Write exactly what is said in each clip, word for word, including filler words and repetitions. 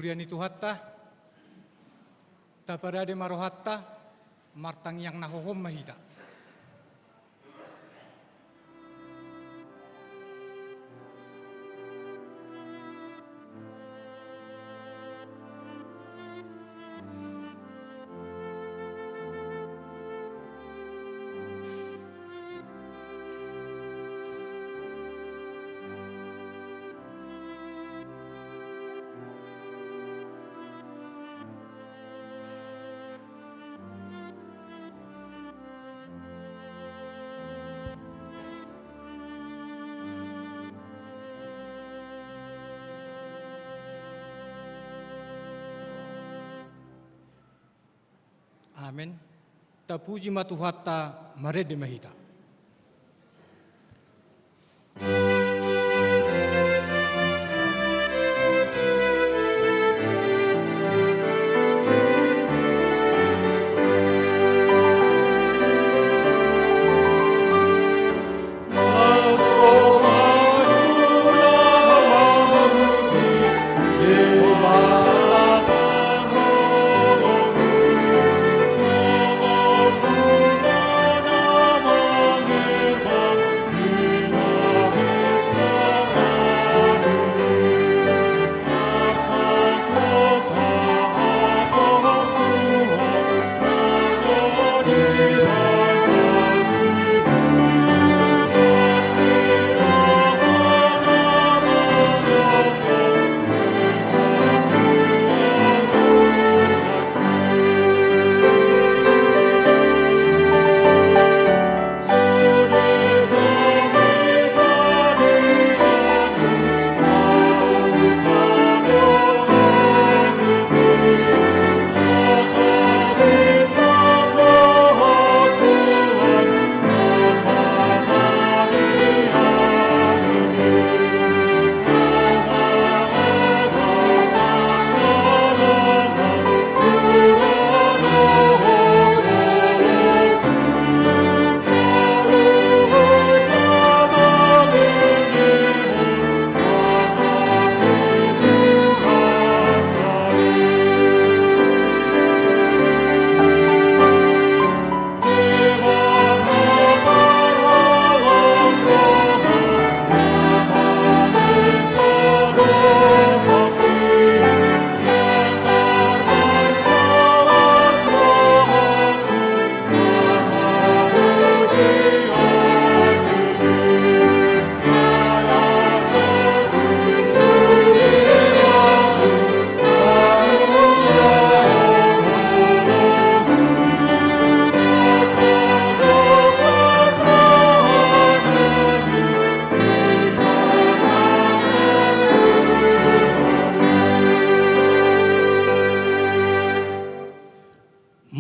Huria ni Tuhanta, taparade ma rohanta, martangiang na hohom ma hita. Amen. Tapuji ma Tuhanta, marende ma hita.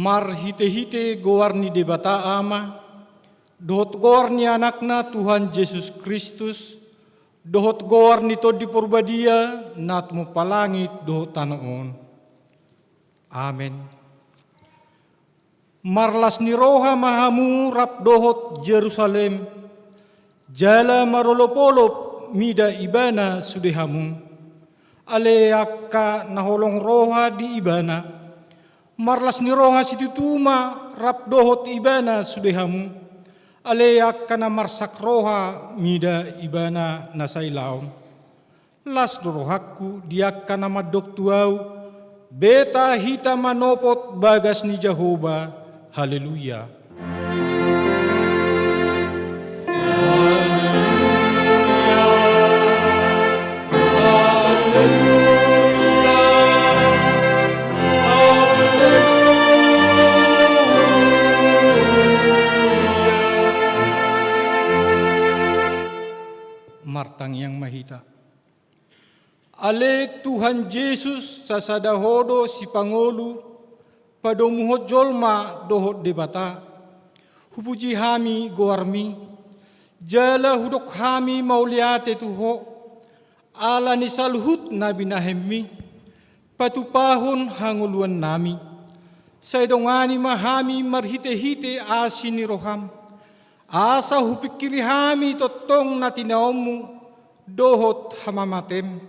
Marhitehite goar ni Debata Ama, dohot goar ni Anakna Tuhan Jesus Kristus, dohot goar ni Tondi Porbadia, na tumompa langit dohot tano on. Amen. Marlas ni roha ma hamu rap dohot Jerusalem, jala marolopolop mida ibana sude hamu. Ale angka na holong roha di ibana, marlas ni roha situtu ma rap dohot ibana sude hamu. Ale angka na marsak roha mida ibana na sailaon. Las do rohangku di angka na mandok tu ahu, beta hita manopot bagas ni Jahowa. Haleluya. Martangiang ma hita. Ale Tuhan Jesus, sasada Ho do sipangolu, padomuhon jolma dohot Debata. Hupuji hami goarmi, jala hudok hami mauliate tu Ho, ala ni saluhut na binahenmi, patupahon hangoluannami. Sai dongani ma hami marhitehite asi ni roham, asa hupingkiri hami tongtong na tinaonmu dohot hamamatem.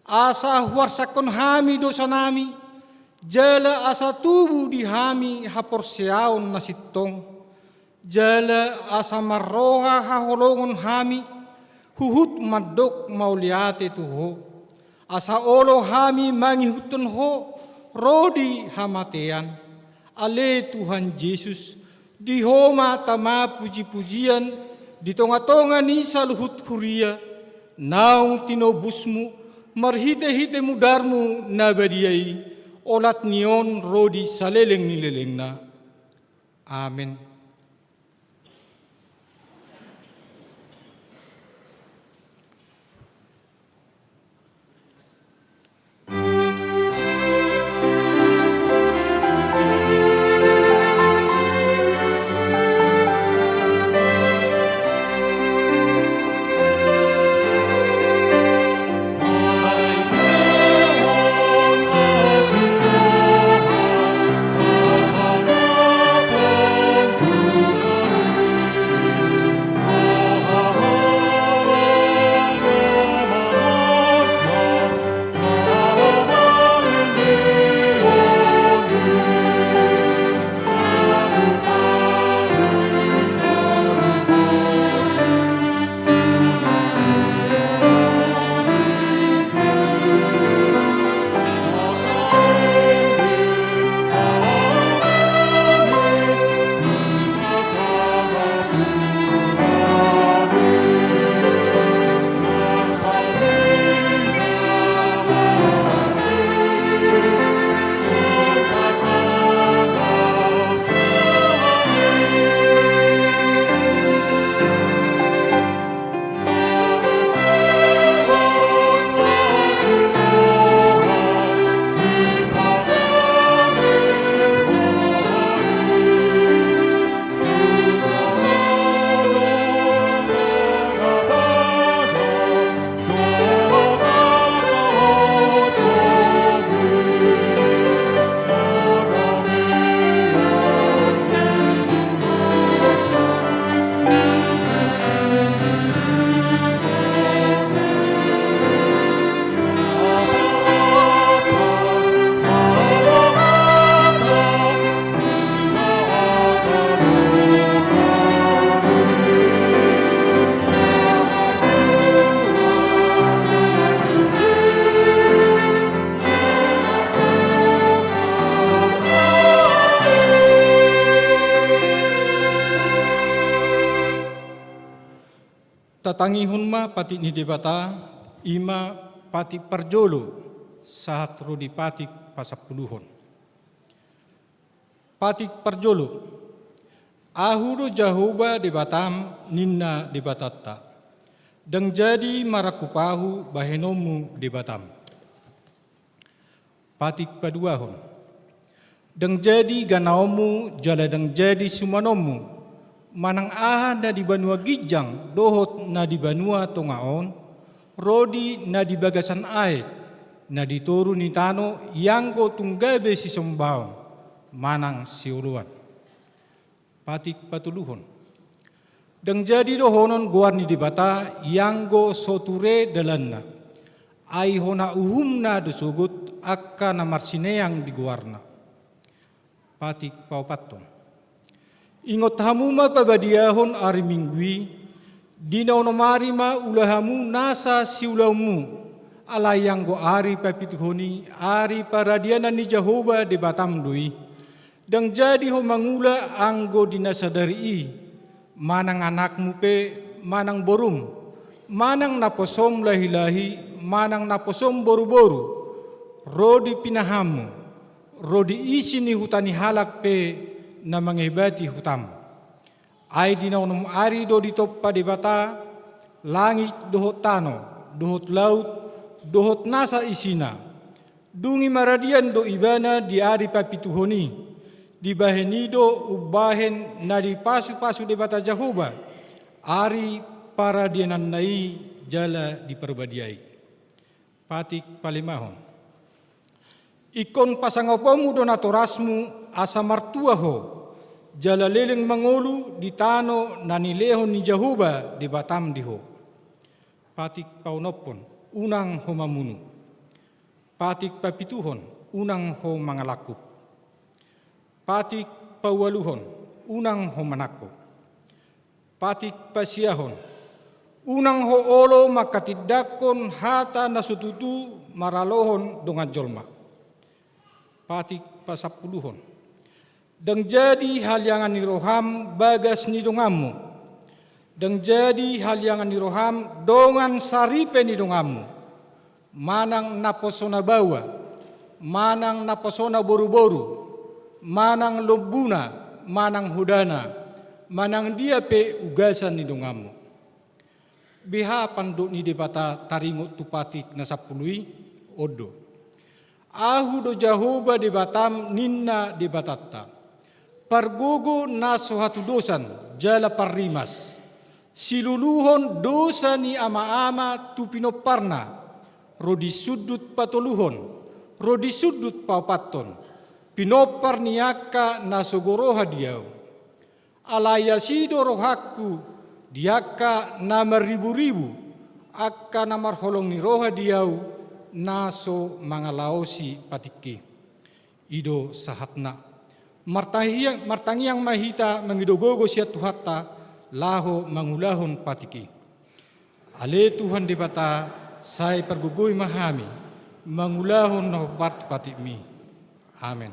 Asa huarsakhon hami dosanami, jala asa tubu di hami haporseaon na sintong, jala asa marroha haholongon hami, huhut mandok mauliate tu Ho, asa olo hami mangihuthon Ho ro di hamatean. Ale Tuhan Jesus, di Ho ma tama pujipujian di tongatonga ni saluhut huria, naung tinobusMu marhitehite mudarMu na badia i, olat ni on ro di saleleng ni lelengna. Amen. Tatangihon ma patik ni Debata, i ma patik parjolo, sahat ro di patik pasampuluhon. Patik parjolo. Ahu do Jahowa Debatam, ninna Debatanta. Ndang jadi marangkup ahu bahenonmu Debatam. Patik paduahon. Ndang jadi ganaonmu jala ndang jadi sumanonmu, manang aha na di banua ginjang dohot na di banua tonga on, ro di na di bagasan aek, na di toru ni tano ianggo tung gabe sisombaon, manang sioloan. Patik patoluhon. Ndang jadi dohonon goar ni Debata ianggo so ture dalanna. Ai hona uhumna do sogot angka na marsineang di goarna. Patik paopathon. Ingot hamu ma pabadiahon ari Minggu i, di na onom ari ma ula hamu nasa siulaonmu, alai anggo ari papituhon i, ari paradianan ni Jahowa Debatam do i. Ndang jadi ho mangula anggo di na sadari i, manang anakmu pe, manang borum, manang naposom lahilahi, manang naposom boruboru, ro di pinahanmu, ro di isi ni huta ni halak pe na mangebati hutam. Ai di na onom ari do ditompa Debata langit dohot tano, dohot laut, dohot nasa isina. Dung i maradian do Ibana di ari papituhon i, dibahen i do umbahen na dipasupasu Debata Jahowa ari paradiananna i jala diparbadiai. Patik palimahon. Ingkon pasangaponmu do natorasmu asa martua ho, jala leleng mangolu di tano na nilehon ni Jahowa Debatam di ho. Patik paonomhon. Unang ho mamunu. Patik papituhon, unang ho mangalangkup. Patik paualuhon, unang ho manangko. Patik pasiahon, unang ho olo manghatindanghon hata na so tutu maralohon dongan jolma. Patik pasampuluhon, ndang jadi haliangan ni roham bagas ni donganmu, ndang jadi haliangan ni roham dongan saripe ni donganmu, manang naposona baoa, manang naposona boruboru, manang lombuna, manang hodana, manang dia pe ugasan ni donganmu. Beha pandok ni Debata taringot tu patik na sampulu i? On do: Ahu do Jahowa Debatam, ninna Debatanta, pargogo na so hatudosan jala parrimas, siluluhon dosa ni amaama tu pinomparna, ro di sundut patoluhon, ro di sundut paopathon, pinompar ni angka na so goroha di ahu. Alai asi do rohangku di angka na marriburibu, angka na marholong ni roha di ahu, na so mangalaosi patik i. I do sahatna. Martahi-, martangiang ma hita mangido gogo sian Tuhanta, laho mangulahon patik i. Ale Tuhan Debata, sai pargogoi ma hami mangulahon na hombar tu patikmi. Amen.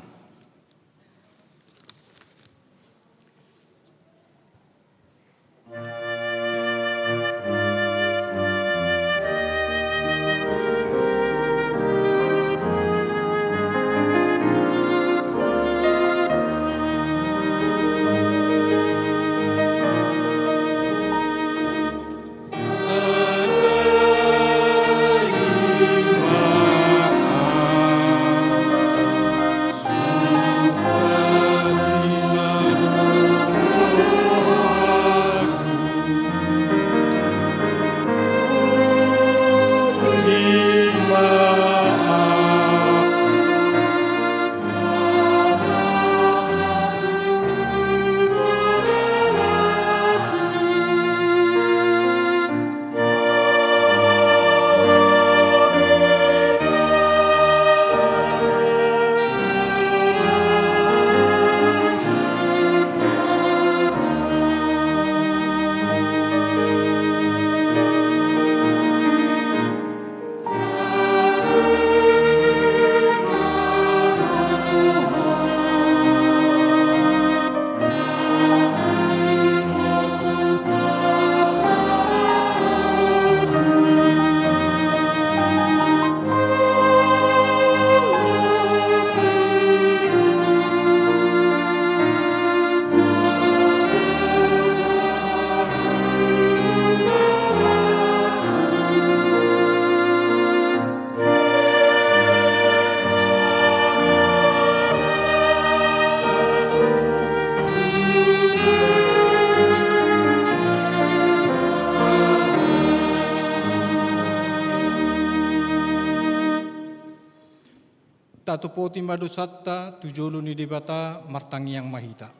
Tatopoti ma dosanta tu jolo ni Debata, martangiang ma hita.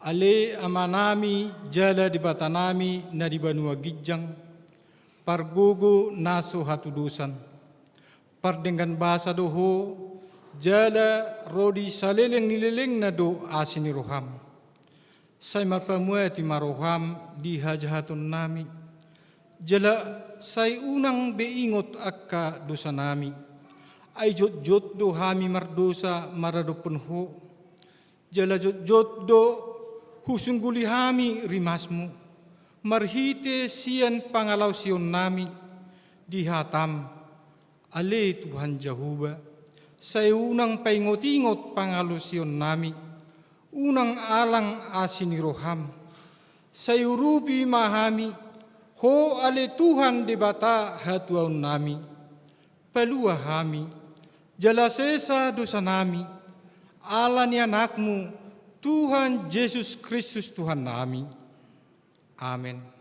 Ale Amanami jala Debatanami na di banua ginjang, pargogo na so hatudosan, pardenggan basa do Ho, jala ro di saleleng ni lelengna do asi ni roham. Sai mampamuati ma roham di hajahatonnami, jala sai unang be ingot angka dosanami. Ai jotjot do hami mardosa maradophon Ho, jala jotjot do husungguli hami rimasmu, marhite sian pangalaosionnami di hatam. Ale Tuhan Jahowa, sai unang paingotingot pangalaosionnami, unang alang asi ni roham. Sai urupi ma hami, Ho ale Tuhan Debata hatuaonnami. Palua hami, jala sesa dosanami, ala ni Anakmu, Tuhan Jesus Kristus Tuhannami. Amen.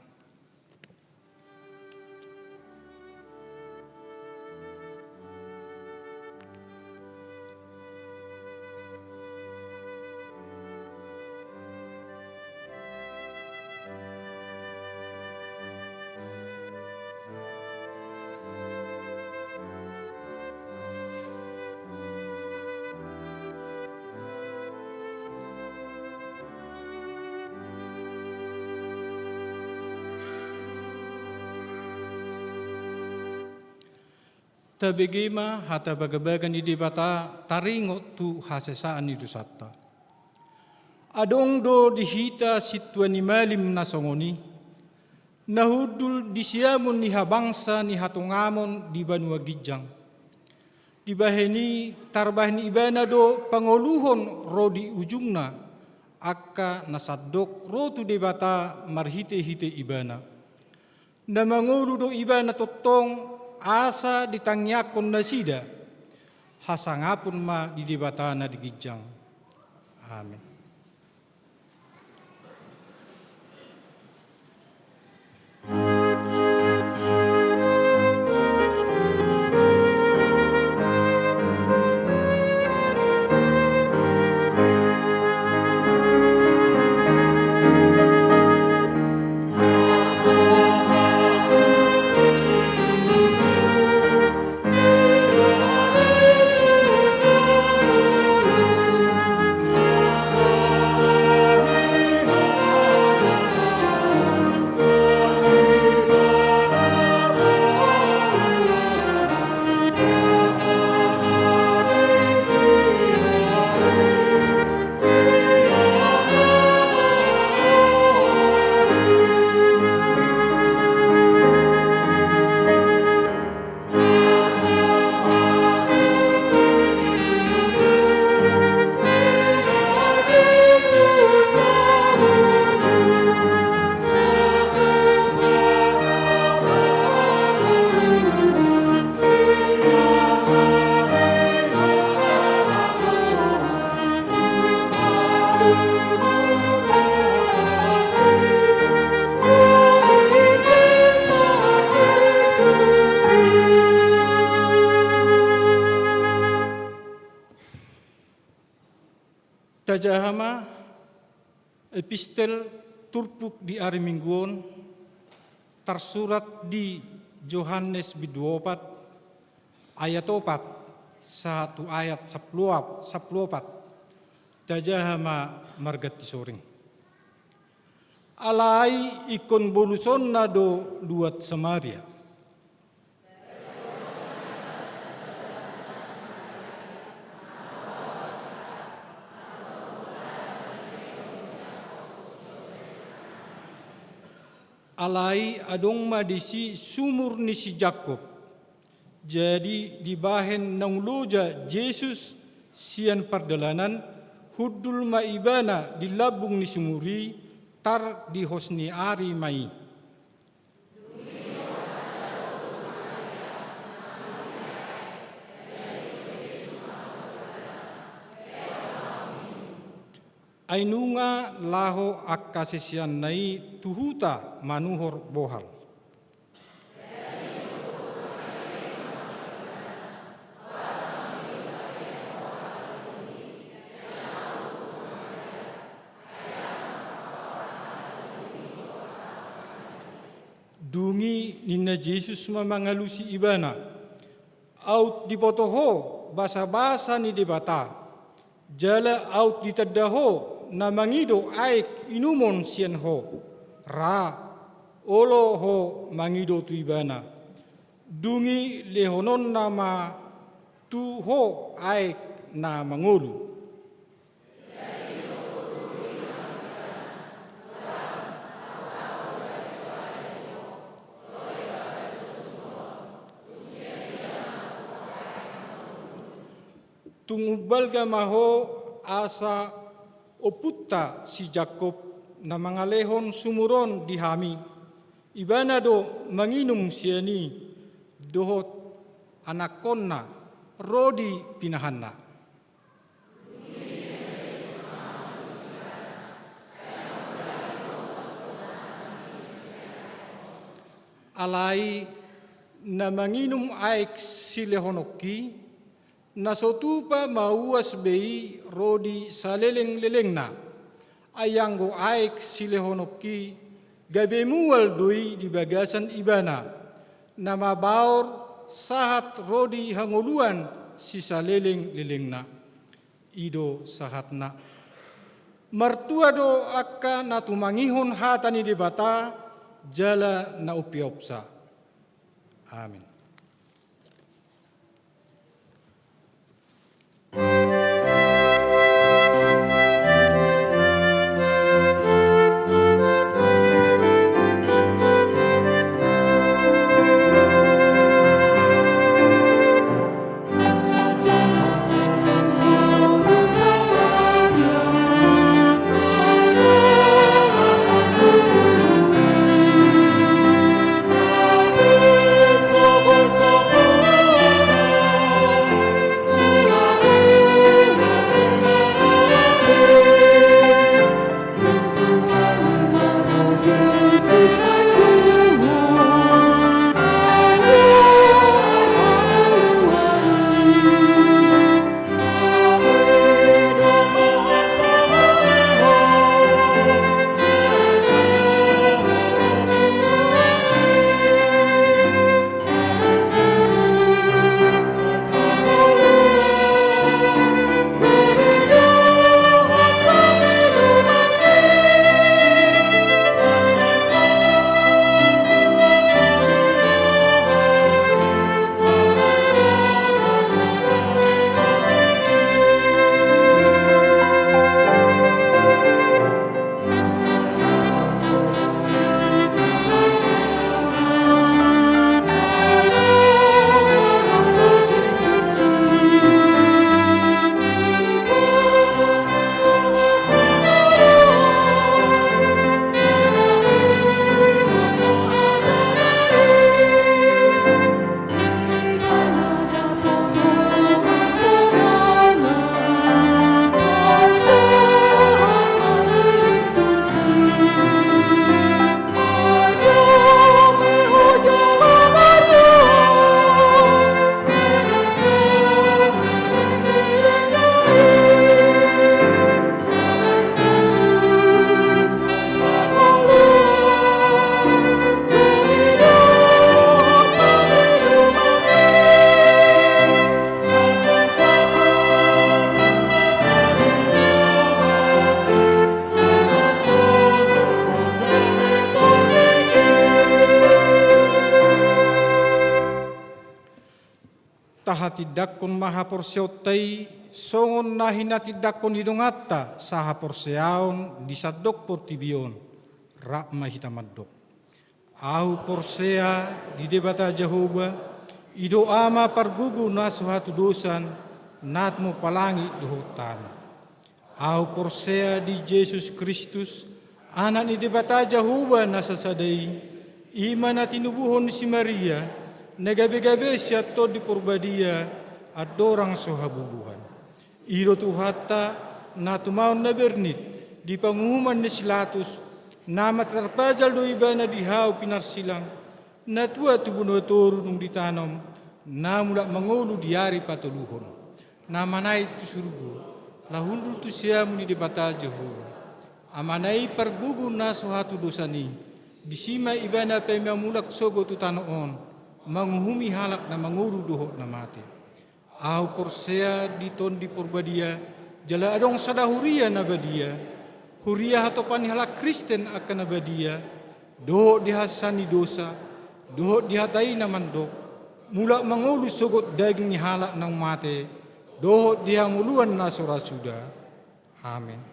Tabege ma hata bagabaga ni Debata taringot tu hasesaan ni dosanta. Adong do di hita sintua ni malim na songon i, na hundul di siamun ni habangsa ni hatongamon di banua ginjang. Dibahen i tarbahen ibana do pangoluhon ro di ujungna, angka na sandok ro tu Debata marhitehite ibana. Na mangolu do ibana tongtong asa ditangiangkon nasida. Hasangapon ma di Debata na di ginjang. Amen. Tajaha ma epistel turpuk di ari Minggu on, tarsurat di Johannes bindu opat, ayat opat sahat tu ayat sampulu opat, sampulu opat. Tajaha ma marganti soring. Alai ingkon bolusonna do luat Samaria. Alai adong ma disi sumur ni si Jakkob. Jadi dibahen naung loja Jesus sian pardalanan, hundul ma ibana di lambung ni sumur i, tar di hos ni ari ma i. Ai nunga laho angka siseanna i tu huta manuhor bohal. Dung i ninna Jesus ma mangalusi ibana, "Aut diboto ho basabasa ni Debata, jala aut ditanda ho na mangido aek inumon sian ho, ra, olo ho mangido tu ibana. Dung i lehononna ma tu ho aek na mangolu." Tung umbalga ma ho asa ompunta si Jakkob na mangalehon sumur on di hami, ibana do manginum sian i dohot anakkonna ro di pinahanna. Alai na manginum aek silehononki, na so tupa mauas be i ro di salelenglelengna. Ai anggo aek silehononki, gabe mual do i di bagasan ibana, na mabaor sahat ro di hangoluan sisalelenglelengna. I do sahatna. Martua do angka na tumangihon hata ni Debata jala na umpeopsa. Amin. Hatindangkon ma haporseaonta i, songon na hinatindangkon ni donganta sahaporseaon di sandok portibi on. Rap ma hita mandok. Ahu porsea di Debata Jahowa, i do Ama pargogo na so hatudosan, na tumompa langit dohot tano. Ahu porsea di Jesus Kristus, Anak ni Debata Jahowa na sasada i, i ma na tinubuhon ni si Maria, na gabe-gabe sian Tondi Porbadia, andorang so habubuhan. I do Tuhanta, na tumaon na bernit, di panguhuman ni si Latus, na mate tarpajal do ibana di hau pinarsilang, na tua tubu na toru dung ditanom, na mulak mangolu di ari patoluhon. Na manaek tu surgo, laho hundul tu siamun ni Debata Jahowa. Amana i pargogo na so hatudosan i, disi ma ibana paima mulak sogot tu tano on, manguhumi halak na mangolu dohot na mate. Ahu porsea di Tondi Porbadia, jala adong sada huria na badia, huria hatopan ni halak Kristen angka na badia, dohot di hasesaan ni dosa, dohot di hata i na mandok, mulak mangolu sogot daging ni halak naung mate, dohot di hangoluan na so ra suda. Amen.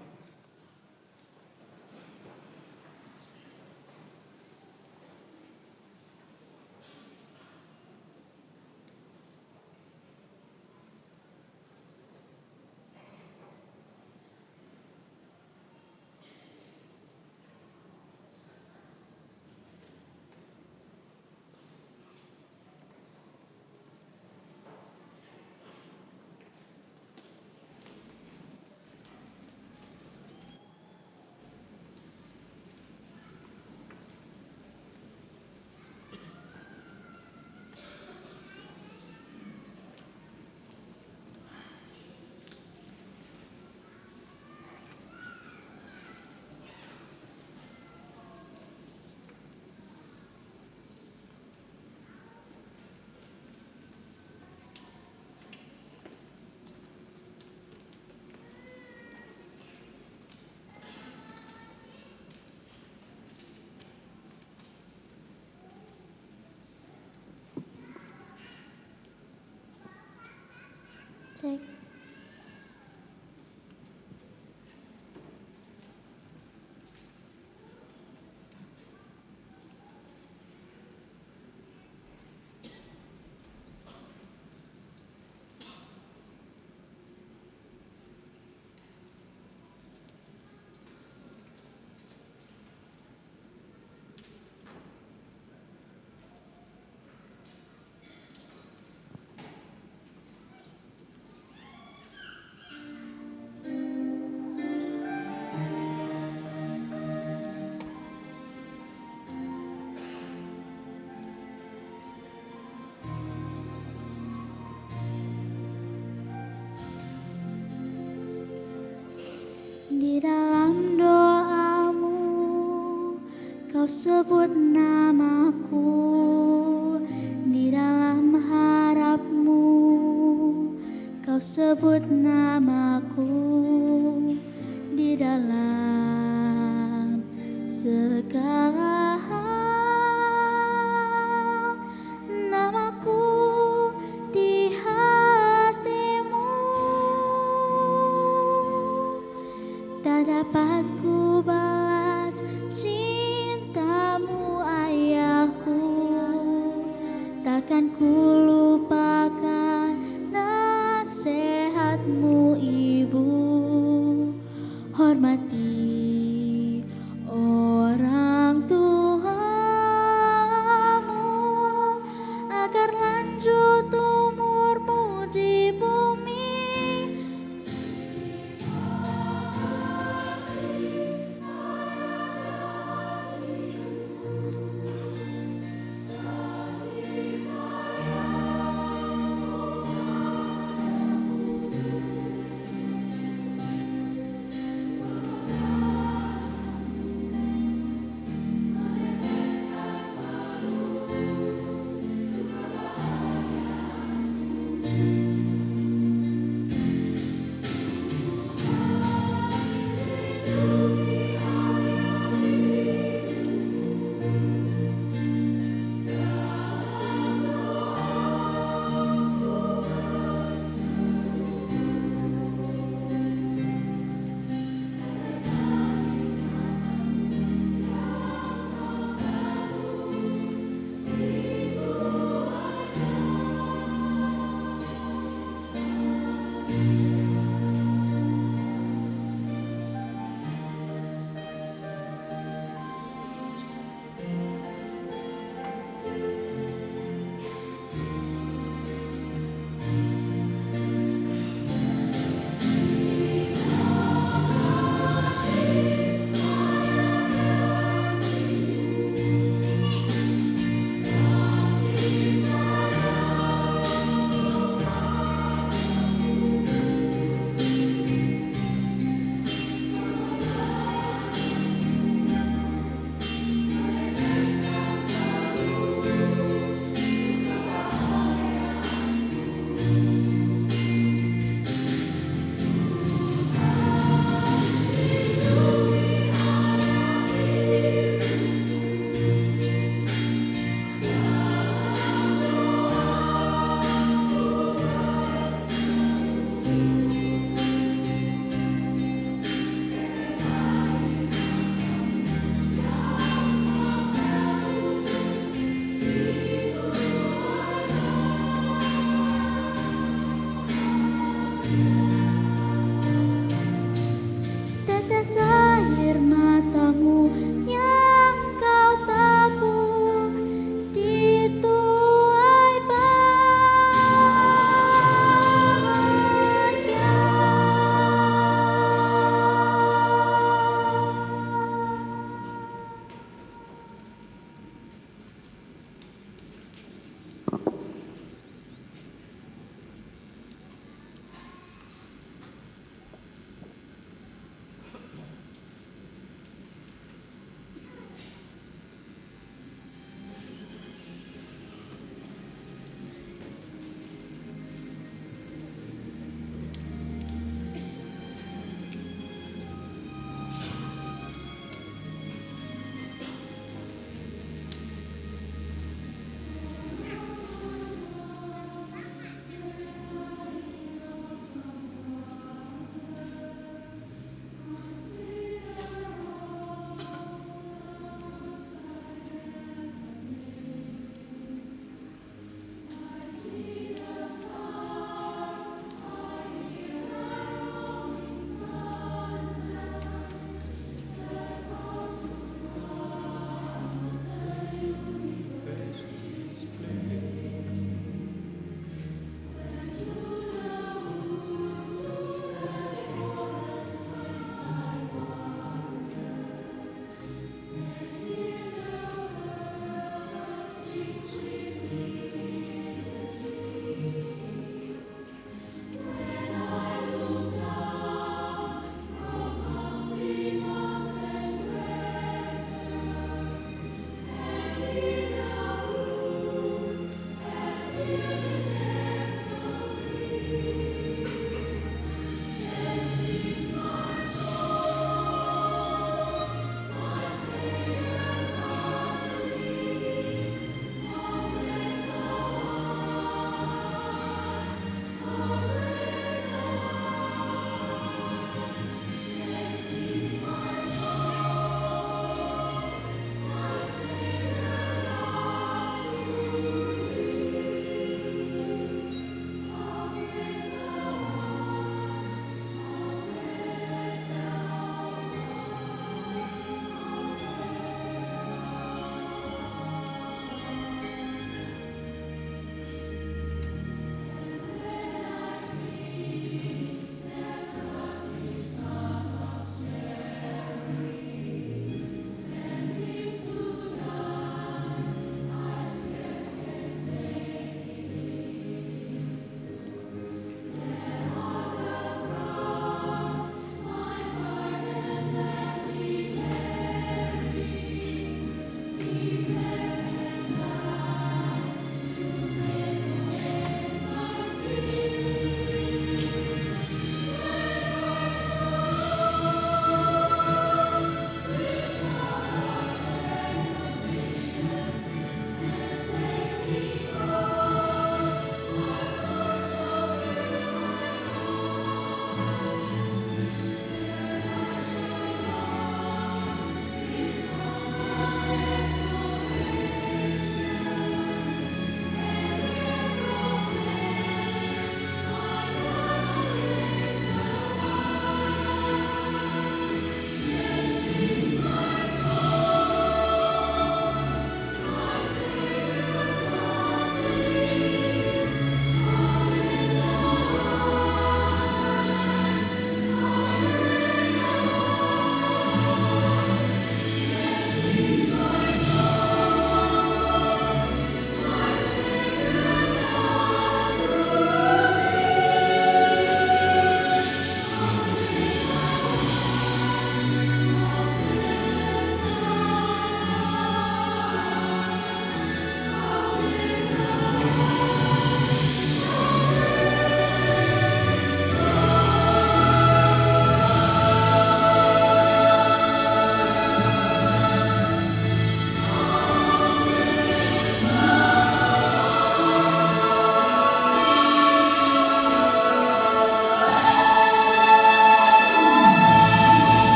Cek. Di dalam doamu, kau sebut namaku, di dalam harapmu, kau sebut namaku, di dalam segala hal, namaku di hatimu. Tak dapat ku balas cintamu, Ayahku, takkan ku lupakan nasihatmu, Ibu. Hormati orang tuamu, agar lanjut umurmu di bumi.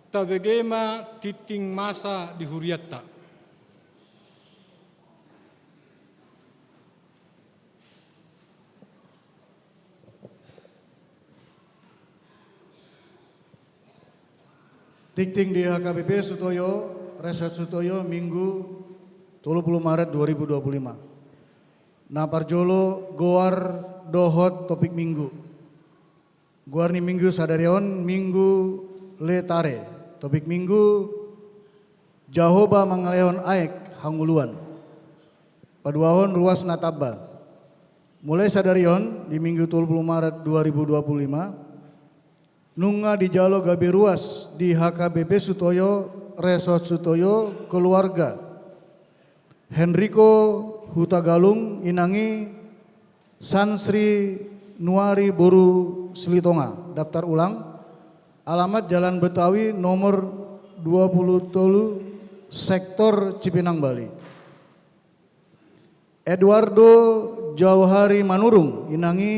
Tabege ma tingting masa di huriatta. Tingting di H K B P Sutoyo, Resort Sutoyo, Minggu tolu pulu Maret dua ribu dua pulu lima. Na parjolo, goar dohot topik Minggu. Goar ni Minggu sadari on, Minggu Letare. Topik Minggu, Jahowa mangalehon aek hangoluan. Paduahon, ruas na tamba. Mulai sadari on, di Minggu tolu pulu Maret dua ribu dua pulu lima, nunga dijalo gabe ruas di H K B P Sutoyo, Resort Sutoyo, keluarga Henrico Hutagalung, inang i Sansri Nuari boru Silitonga. Daftar ulang, alamat Jalan Betawi nomor dua pulu tolu, sektor Cipinang Bali. Eduardo Jauhari Manurung, inang i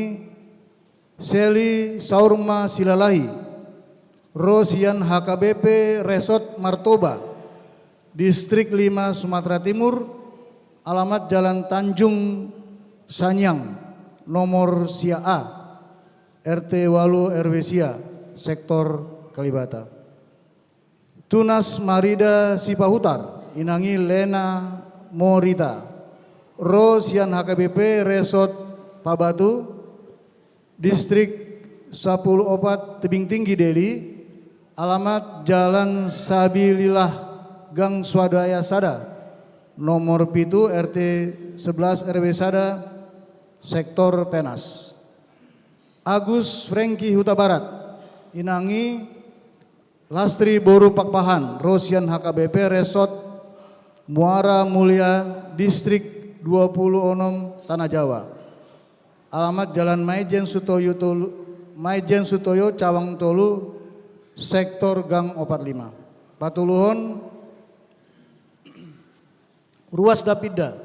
Seli Saurma Silalahi, ro sian H K B P Resort Martoba, Distrik lima, Sumatera Timur, alamat Jalan Tanjung Sanyang, nomor sia A, R T walu R W sia, sektor Kalibata. Tunas Marida Sipahutar, inang i Lena Morita, ro sian H K B P Resort Pabatu, Distrik sapulu opat, Tebing Tinggi, Deli, alamat Jalan Sabilillah, Gang Swadaya sada, nomor pitu, R T sebelas R W sada, sektor Penas. Agus Franky Hutabarat, inang i Lastri boru Pakpahan, ro sian H K B P Resort Muara Mulia, Distrik dua pulu onom, Tanah Jawa. Alamat Jalan Maijen Sutoyo tolu, Maijen Sutoyo, cabang tolu, sektor Gang opat lima. Patoluhon, ruas na pinda.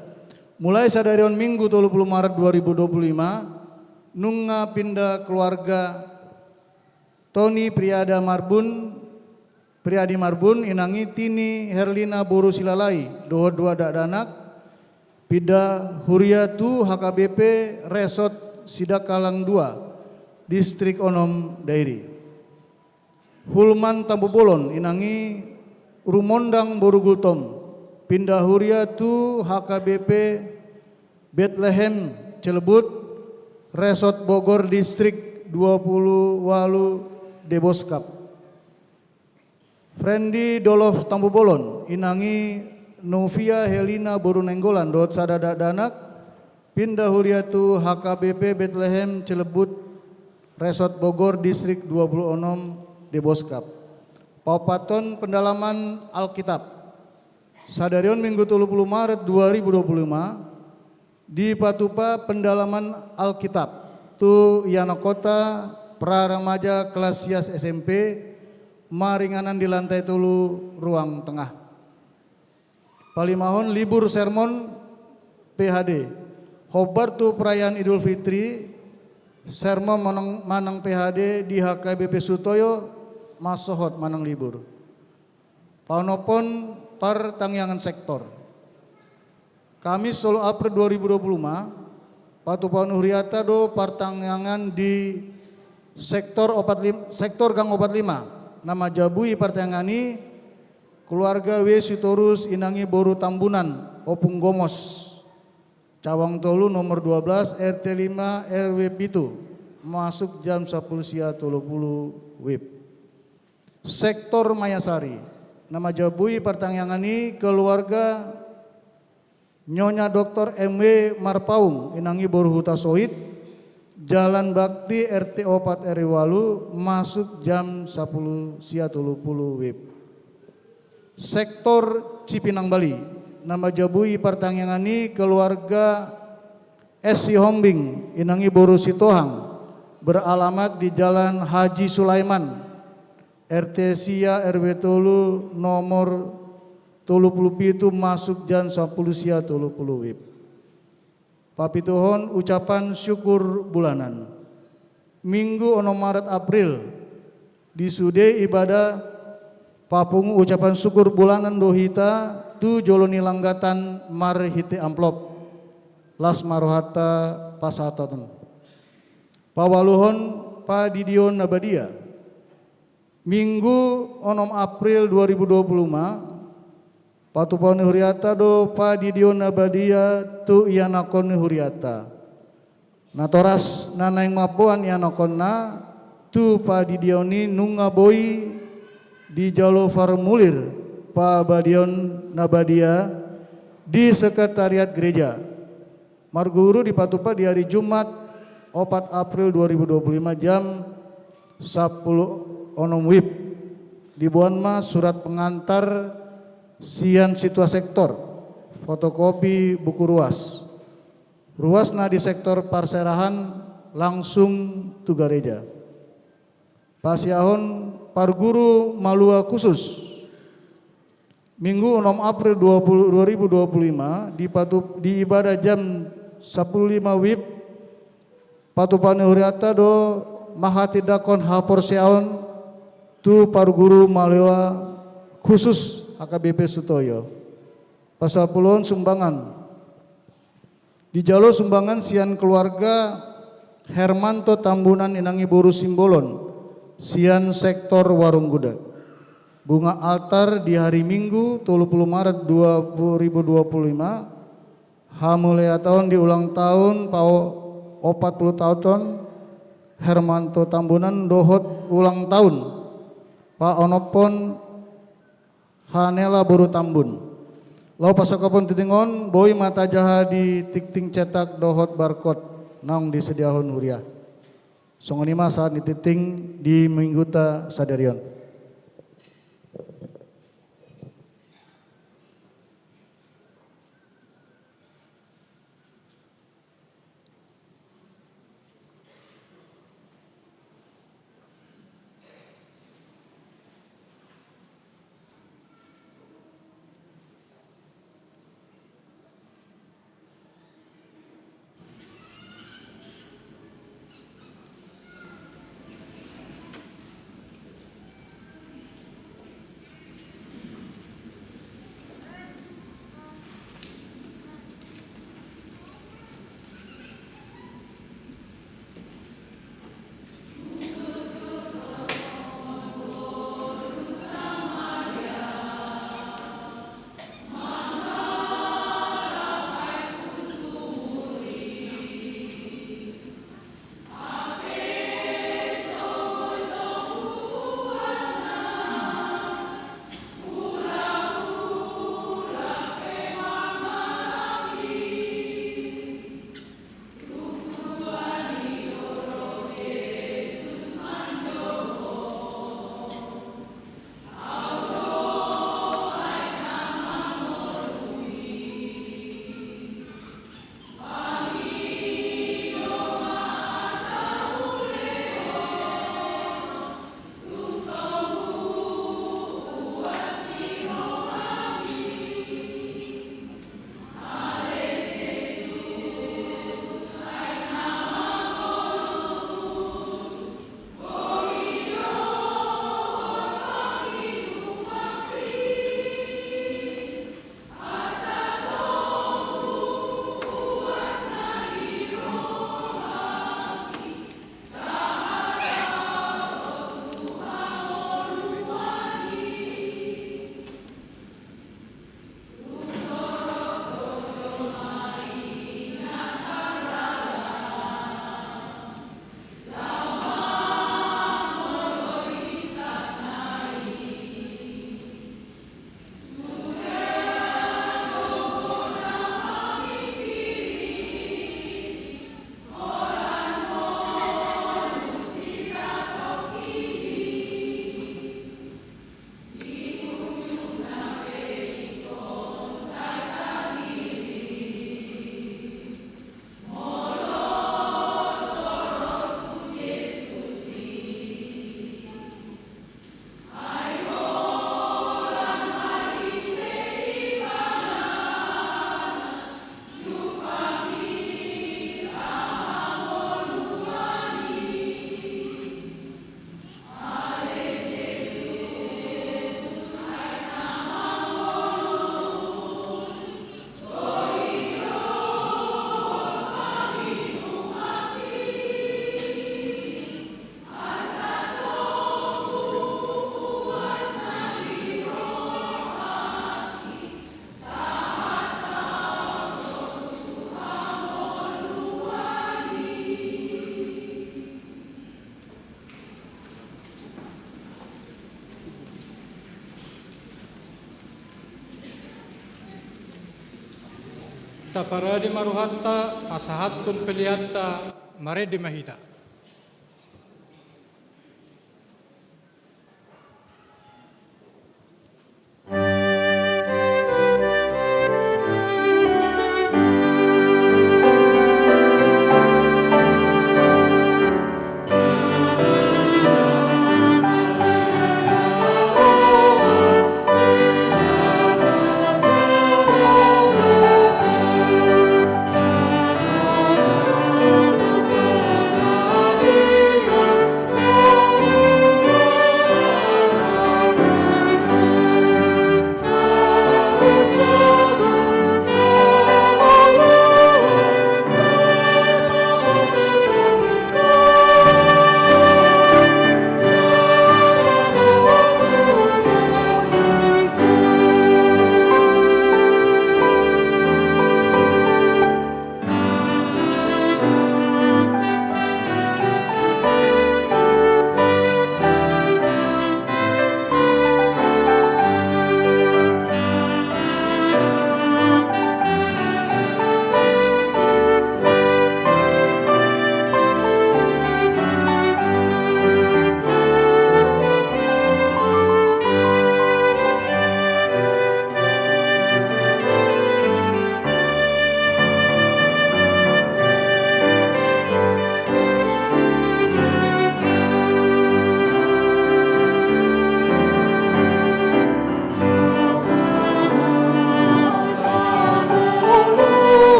Mulai sadari on, Minggu tolu pulu Maret dua ribu dua pulu lima, nunga pinda keluarga Tony Priada Marbun, Priadi Marbun, inang i Tini Herlina boru Silalahi, dohot dua dakdanak, pinda huria tu H K B P Resort Sidakalang dua, Distrik onom, Dairi. Hulman Tampubolon, inang i Rumondang boru Gultom, pinda huria tu H K B P Betlehem Cilebut, Resort Bogor, Distrik dua pulu walu, Deboskap. Frendy Dolof Tampubolon, inang i Novia Helina boru Nainggolan, dohot sada dakdanak, pinda huria tu H K B P Betlehem Cilebut, Resort Bogor, Distrik dua pulu onom, Deboskap. Paopathon, pendalaman Alkitab. Sadari on, Minggu tolu pulu Maret dua ribu dua pulu lima, dipatupa pendalaman Alkitab tu ianakhonta pra remaja kelas sia S M P, maringanan di lantai tolu, ruang tengah. Palimahon, libur sermon P H D. Hombar tu perayaan Idul Fitri, sermon manang, manang P H D di H K B P Sutoyo, masohot manang libur. Paonomhon, partangiangan sektor. Kamis, tolu April dua ribu dua pulu lima, patupahon hurianta do partangiangan di sektor opat lim-, sektor Gang opat lima. Na manjabui partangiangan i, keluarga W Sitorus, inang i boru Tambunan, Ompung Gomos, cabang tolu, nomor dua belas, R T lima, R W pitu, masuk jam sapulu sia tolu pulu WIB. Sektor Mayasari. Na manjabui partangiangan i, keluarga Nyonya Doktor M W Marpaung, inang i boru Hutasoit, Jalan Bakti, R T opat, R W walu, masuk jam sapulu sia tolu pulu WIB. Sektor Cipinang Bali. Na manjabui partangiangan i, keluarga S Sihombing, inang i boru Sitohang, beralamat di Jalan Haji Sulaiman, R T sia, R W tolu, nomor tolu pulu pitu, masuk jam sapulu sia tolu pulu WIB. Papituhon, ucapan syukur bulanan. Minggu onom Maret, April, di sude ibadah Papungu ucapan syukur bulanan do hita tu jolo ni langgatan marhite amplop. Las ma rohanta pasahaton. Paualuhon, padidion na badia. Minggu onom April dua ribu dua puluh lima, patupaon ni huriata do padidion na badia tu ianakhon ni huriata. Natoras na naeng mamboan ianakhonna tu padidion i nunga boi dijalo formulir pabadion na badia di sekretariat gereja. Marguru dipatupa di ari Jumat, opat April dua ribu dua puluh lima, jam sampulu onom wib. Diboan ma surat pengantar sian situa sektor, fotokopi buku ruas. Ruas na di sektor parserahan langsung tu gareja. Pasiahon parguru malua khusus. Minggu onom April dua puluh, dua ribu dua puluh lima, di patu-, di ibadah jam sampulu lima wib, patupaon ni huriata do manghatindanghon haporseaon tu parguru malua khusus H K B P Sutoyo. Pasampuluhon sumbangan. Dijalo sumbangan sian keluarga Hermanto Tambunan, inang ni boru Simbolon, sian sektor Warung Gudeg. Bunga altar di hari Minggu, tolu puluh Maret dua ribu dua puluh lima, hamuliaton di ulang tahun pao-, opat puluh taon Hermanto Tambunan dohot ulang tahun paonomhon Hanela boru Tambun. Laho pasangkaphon tingting on, boi ma tajaha di tingting cetak dohot barcode naung disediahon huria. Songon i ma sahat ni tingting di mingguta sadari on. Parade ma rohanta, pasahathon pelenta, marende ma hita.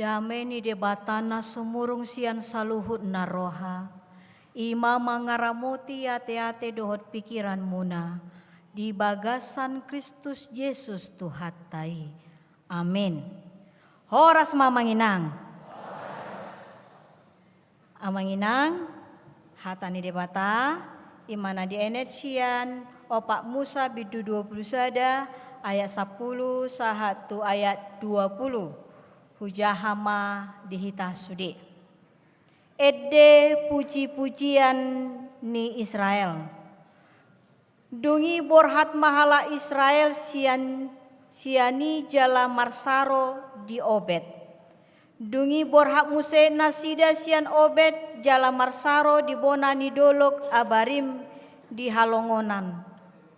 Dame ni Debata na sumurung sian saluhut na roha, i ma mangaramoti ateate dohot pikiranmuna di bagasan Kristus Jesus Tuhanta i. Amin. Horas ma, Amang Inang. Amang Inang, hata ni Debata, i ma na dienet sian Opat Musa bindu dua pulu sada ayat sampulu sahat tu ayat dua pulu. Hujaha ma di hita sude. Ende pujipujian ni Israel. Dung i borhat ma halak Israel sian, sian i jala marsaro di Obed. Dung i borhat muse nasida sian Obed jala marsaro di bona ni dolok Abarim di halongonan,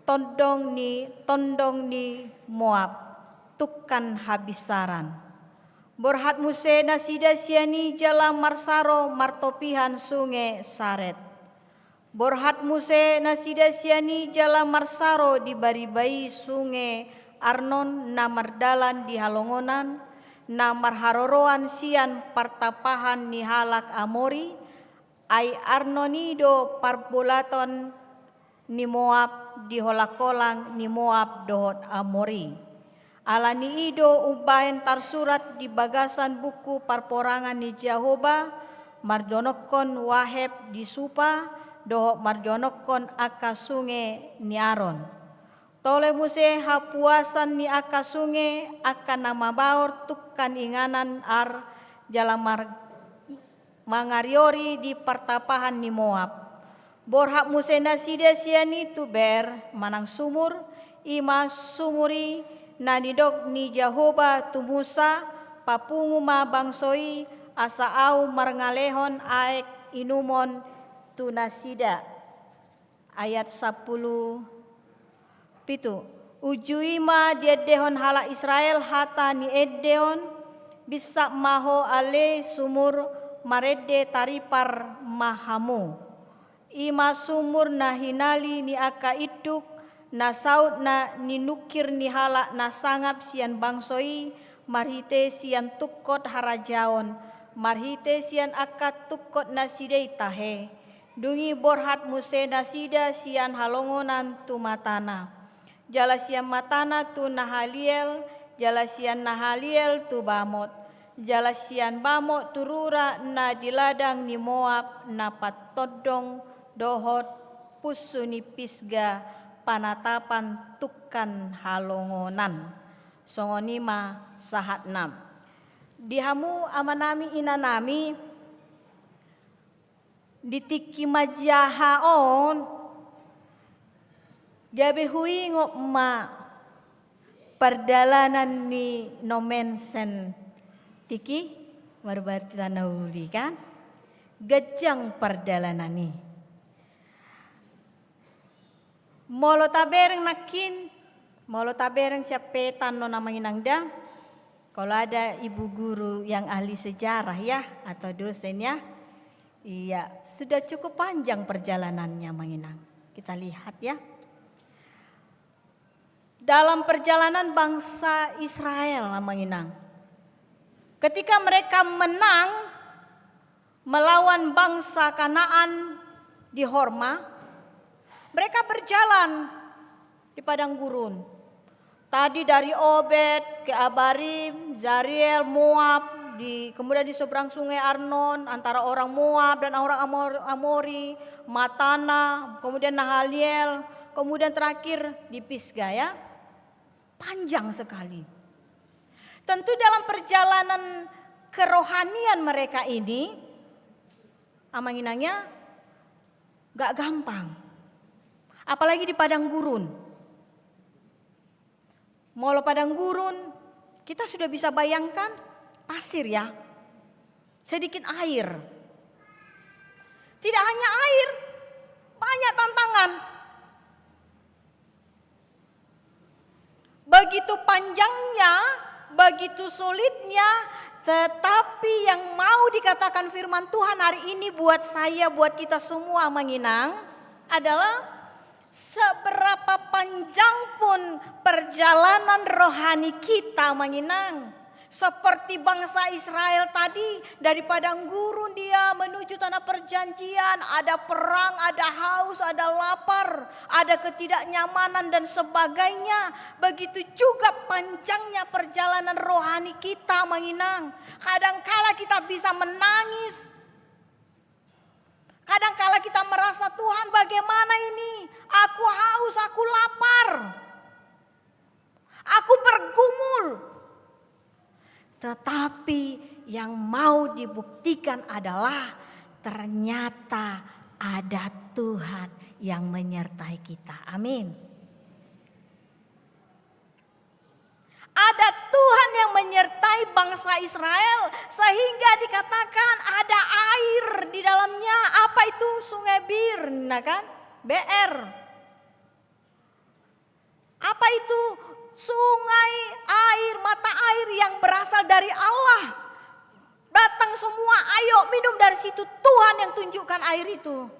tondong ni, tondong ni Moab, tungkan habinsaran. Borhat muse nasida sian i jala marsaro martopihan sunge Saret. Borhat muse nasida sian i jala marsaro di bariba i sunge Arnon na mardalan di halongonan, na marharoroan sian partapahan ni halak Amori, ai Arnon i do parbolaton ni Moab di holangkolang ni Moab dohot Amori. Ala ni i do umbahen tarsurat di bagasan buku parporangan ni Jahowa, mardonokkon waheb di Supa, dohot mardonokkon angka sunge ni Aron. Tole muse hapuasan ni angka sunge, angka na mabaor tungkan inganan ar, jala mar-, mangariori di partapahan ni Moab. Borhat muse nasida sian i tu Beer manang sumur, i ma sumur i na nidok ni Jahowa tu Musa, papungu ma bangso i, asa ahu mangalehon aek inumon tu nasida. Ayat sampulu pitu. Uju i ma diendehon halak Israel hata ni ende on, binsat ma ho ale sumur, marende taripar ma hamu. I ma sumur na hinali ni angka induk, na saut na ninungkir ni halak na sangap sian bangso i, marhite sian tungkot harajaon, marhite sian angka tungkot nasida i tahe. Dung i borhat muse nasida sian halongonan tu matana, jala sian matana tu Nahaliel, jala sian Nahaliel tu Bamot, jala sian Bamot tu rura na di ladang ni Moab na patondong dohot punsu ni Pisga, panatapan tungkan halongonan. Songon i ma sahatna. Di hamu amanami inanami, di tingki manjaha on, gabe huingot ma pardalanan ni Nommensen tingki, marbarita na uli kan, ganjang pardalanan i. Molo tabereng nangkin, molo tabereng sian peta on, Amang Inang, da. Kalau ada ibu guru yang ahli sejarah ya, atau dosen ya. Iya, sudah cukup panjang perjalanannya, Amang Inang. Kita lihat ya. Dalam perjalanan bangsa Israel, Amang Inang. Ketika mereka menang melawan bangsa Kanaan di Horma, mereka berjalan di padang gurun. Tadi dari Obed ke Abarim, Zariel, Moab, di, kemudian di seberang sungai Arnon, antara orang Moab dan orang Amor-, Amori, Matana, kemudian Nahaliel, kemudian terakhir di Pisga, ya. Panjang sekali. Tentu dalam perjalanan kerohanian mereka ini, Amang Inang, ya, gak gampang. Apalagi di padang gurun. Molo padang gurun, kita sudah bisa bayangkan pasir, ya. Sedikit air. Tidak hanya air, banyak tantangan. Begitu panjangnya, begitu sulitnya, tetapi yang mau dikatakan firman Tuhan hari ini buat saya, buat kita semua, Amang Inang, adalah seberapa panjang pun perjalanan rohani kita, Amang Inang, Seperti bangsa Israel tadi, dari padang gurun dia menuju tanah perjanjian, ada perang, ada haus, ada lapar, ada ketidaknyamanan, dan sebagainya. Begitu juga panjangnya perjalanan rohani kita, Amang Inang. Kadangkala kita bisa menangis. Kadangkala kita merasa, "Tuhan, bagaimana ini? Aku haus, aku lapar." Aku bergumul. Tetapi yang mau dibuktikan adalah ternyata ada Tuhan yang menyertai kita. Amin. Ada Tuhan yang menyertai bangsa Israel sehingga dikatakan ada air di dalamnya. Apa itu? Sungai Bir, nah kan? B R. Apa itu? Sungai air, mata air yang berasal dari Allah. Datang semua, ayo minum dari situ. Tuhan yang tunjukkan air itu.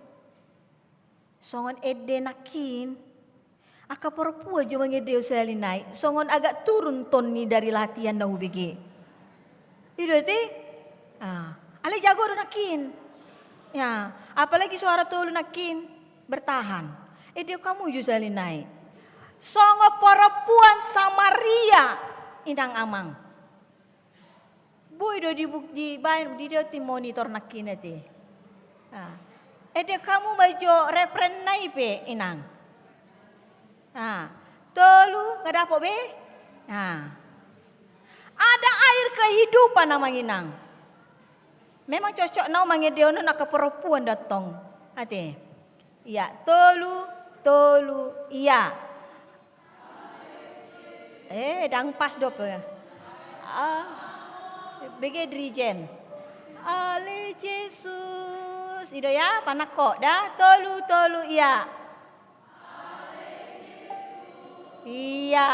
Songon ende nangkin. Angka parompuan jo mangendehon sahali nai. Songon agak turun tonni dari latihan na hubege. I do ate? Ah, alai jago do nangkin. Ya, apalagi suara tolu nangkin bertahan. Endehon hamu jo sahali nai. Songon parompuan Samaria, Inang Amang. Boi do di buk-, di baen, di do di monitor nangkin ate. Ah. Endehon hamu ma jo refren nai pe, Inang. Ah. Tolu, nga dapot be? Ah. Ada air kehidupan, Amang Inang. Memang cocok nau mangendehon on angka parompuan do tong. Ate. Ia, tolu, tolu, ia. Eh, dang pas dope. Ah, bege dirijen. Ale Jesus. I do ya, panangko da, tolu, tolu, ia. Ia.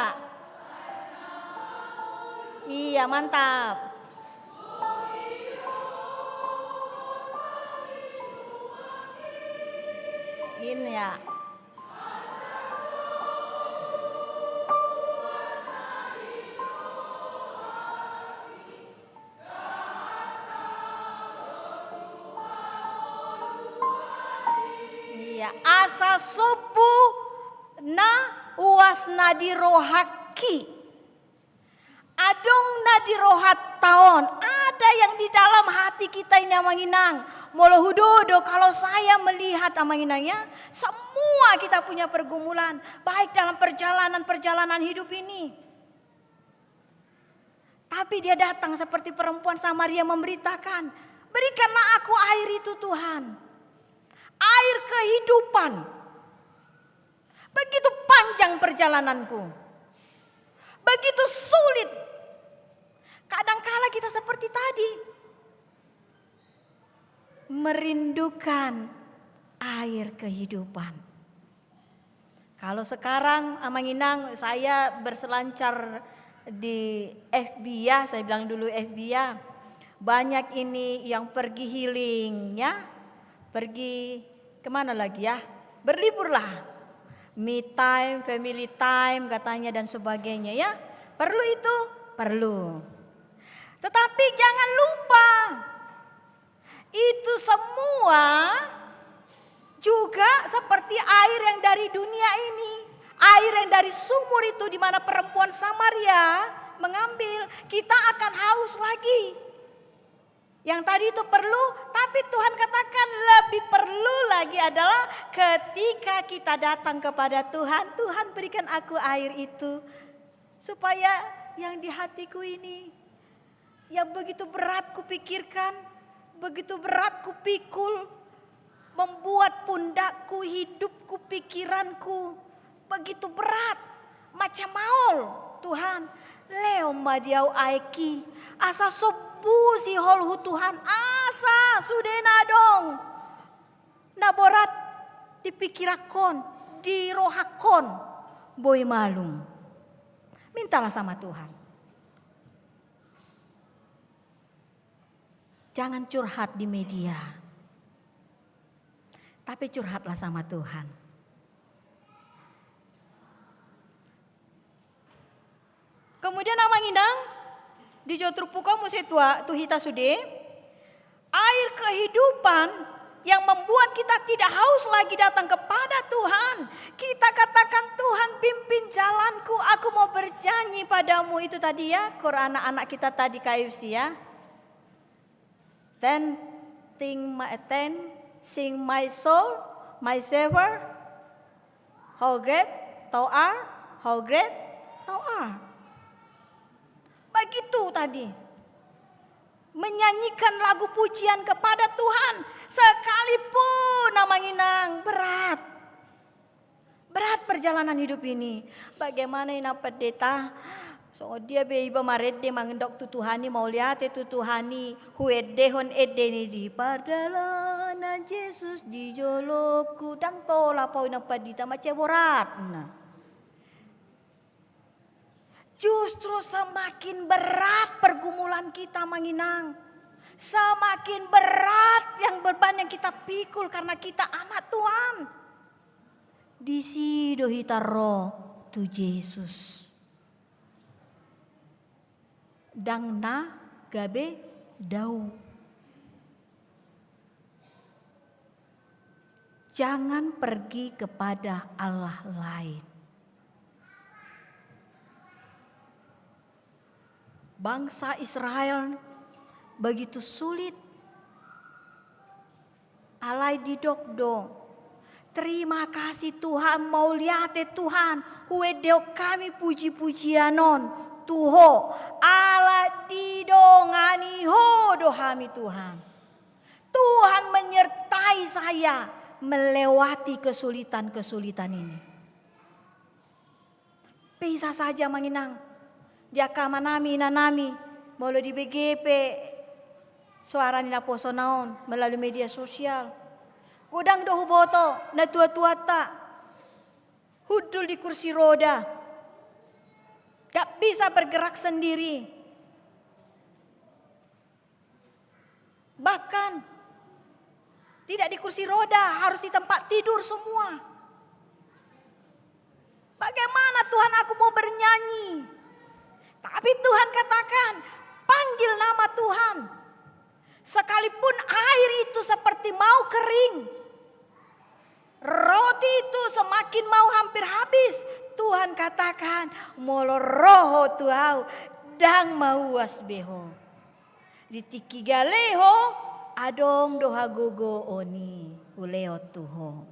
Ia, mantap. Ini ya. Ia, asa sombu na uas na di rohangki. Adong na di rohanta on, ada yang di dalam hati kita ini, Amang Inang. Molo hudodo, kalau saya melihat, Amang Inang, ya, semua kita punya pergumulan, baik dalam perjalanan-perjalanan hidup ini. Tapi dia datang seperti perempuan Samaria memberitakan, "Berikanlah aku air itu, Tuhan. Air kehidupan." Begitu panjang perjalananku. Begitu sulit. Kadangkala kita seperti tadi. Merindukan air kehidupan. Kalau sekarang, Amang Inang, saya berselancar di F B ya, saya bilang dulu F B ya. Banyak ini yang pergi healing ya. Pergi kemana lagi ya? Berliburlah. Me time, family time katanya dan sebagainya ya. Perlu itu? Perlu. Tetapi jangan lupa, itu semua juga seperti air yang dari dunia ini. Air yang dari sumur itu di mana perempuan Samaria mengambil, kita akan haus lagi. Yang tadi itu perlu, tapi Tuhan katakan lebih perlu lagi adalah ketika kita datang kepada Tuhan, "Tuhan, berikan aku air itu, supaya yang di hatiku ini, yang begitu berat kupikirkan, begitu berat kupikul, membuat pundakku, hidupku, pikiranku begitu berat, macam maol, Tuhan, lehon ma di ahu aekki, asa sombu sihol hu Tuhan, asa sude na adong na borat di pikiranhon, di rohahon, boi malum." Mintalah sama Tuhan. Jangan curhat di media. Tapi curhatlah sama Tuhan. Kemudian, Amang Inang, Dijou turpuk on muse tu hita sude, air kehidupan yang membuat kita tidak haus lagi datang kepada Tuhan. Kita katakan, "Tuhan, pimpin jalanku, aku mau bernyanyi padamu." Itu tadi ya, kor anak-anak kita tadi K F C ya. Then, sing my, then, sing my soul, my Savior, how great thou art, how great thou art. Begitu tadi. Menyanyikan lagu pujian kepada Tuhan. Sekalipun, Amang Inang, berat. Berat perjalanan hidup ini. Bagaimana, Inang Pendeta? Songon dia be iba marende mandok tu Tuhan i, mauliate tu Tuhan i, huendehon ende ni di pardalanan Jesus di jolongku. Ndang tolap au, Inang Pandita, mansai borat. Nah. Justru semakin berat pergumulan kita, Amang Inang, semakin berat yang beban yang kita pikul karena kita anak Tuhan. Disi do hita ro tu Jesus. Ndang na gabe dao. Jangan pergi kepada allah lain. Bangsa Israel begitu sulit. Alai didok do, "Terima kasih Tuhan, mauliate Tuhan, huendehon hami puji-pujian on tu Ho, ala didongani Ho do hami Tuhan." Tuhan menyertai saya melewati kesulitan-kesulitan ini. Bisa saja, Amang Inang, di angka amanami, inanami, molo dibege pe suara ni naposona on melalui media sosial. Godang do huboto natua-tuanta hundul di kursi roda, gak bisa bergerak sendiri. Bahkan tidak di kursi roda, harus di tempat tidur semua. Bagaimana Tuhan, aku mau bernyanyi? Tapi Tuhan katakan, panggil nama Tuhan. Sekalipun air itu seperti mau kering, roti itu semakin mau hampir habis, Tuhan katakan, molo ro ho tu Au, ndang mauas be ho. Di tingki gale ho, adong do hagogoon i hulehon tu ho.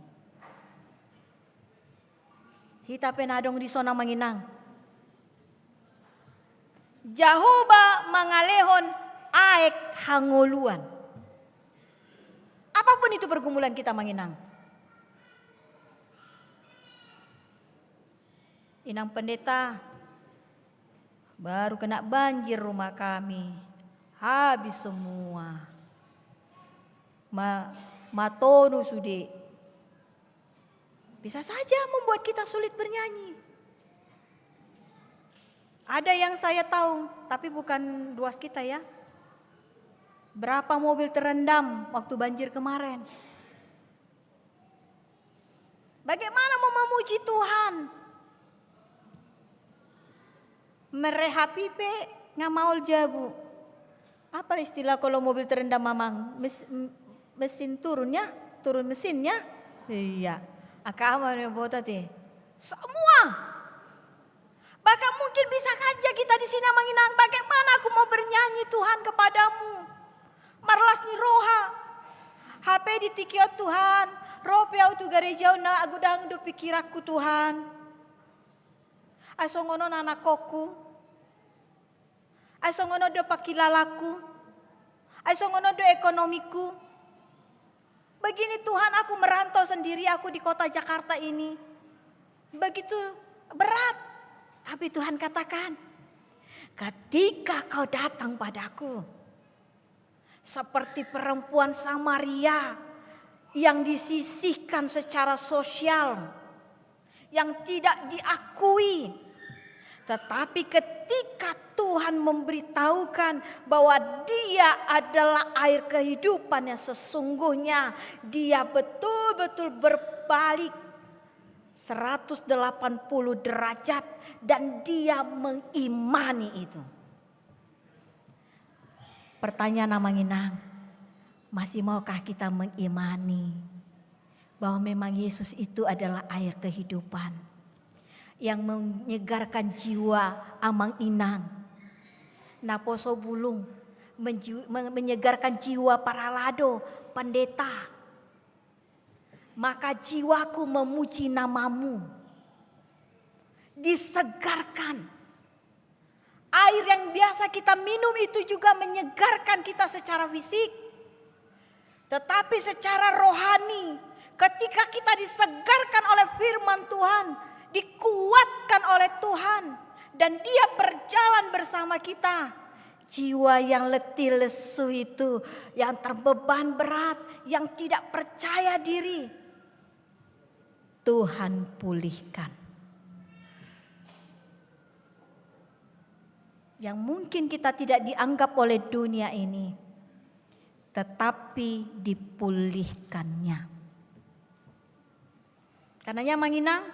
Hita pe na adong dison, Amang Inang. Jahowa mangalehon aek hangoluan. Apapun itu pergumulan kita, Amang Inang. Inang Pendeta, baru kena banjir rumah kami, habis semua. Ma-, matonu sude. Bisa saja membuat kita sulit bernyanyi. Ada yang saya tahu, tapi bukan ruas kita ya. Berapa mobil terendam waktu banjir kemarin? Bagaimana mau memuji Tuhan? Merehab i pe nga maol jabu. Apa istilah kalau mobil terendam, Amang? Mes-, m-, mesin turun ya? Turun mesin ya? Iya. Angka Amang na boto te. Semua. Bahkan mungkin bisa saja kita di sini, Amang Inang, bagaimana aku mau bernyanyi, Tuhan, kepadamu? Marlas ni roha. Hape di tingki on, Tuhan, ro pe au tu gareja on, na godang do pikiranku, Tuhan. Ai songon on anakkonku. Ai songon on do pangkilalanku. Ai songon on do ekonomiku. Begini, Tuhan, aku merantau sendiri, aku di kota Jakarta ini. Begitu berat. Tapi Tuhan katakan, "Ketika kau datang padaku, seperti perempuan Samaria yang disisihkan secara sosial, yang tidak diakui. Tetapi ketika Tuhan memberitahukan bahwa Dia adalah air kehidupan yang sesungguhnya, dia betul-betul berbalik seratus delapan puluh derajat dan dia mengimani itu." Pertanyaan, Amang Inang, masih maukah kita mengimani bahwa memang Yesus itu adalah air kehidupan yang menyegarkan jiwa Amang Inang, naposo bulung, menji-, men-, menyegarkan jiwa parhalado, pendeta? Maka jiwaku memuji nama-Mu. Disegarkan. Air yang biasa kita minum itu juga menyegarkan kita secara fisik. Tetapi secara rohani, ketika kita disegarkan oleh firman Tuhan, dikuatkan oleh Tuhan, dan Dia berjalan bersama kita, jiwa yang letih lesu itu, yang terbeban berat, yang tidak percaya diri, Tuhan pulihkan. Yang mungkin kita tidak dianggap oleh dunia ini, tetapi dipulihkannya. Karenanya, Amang Inang,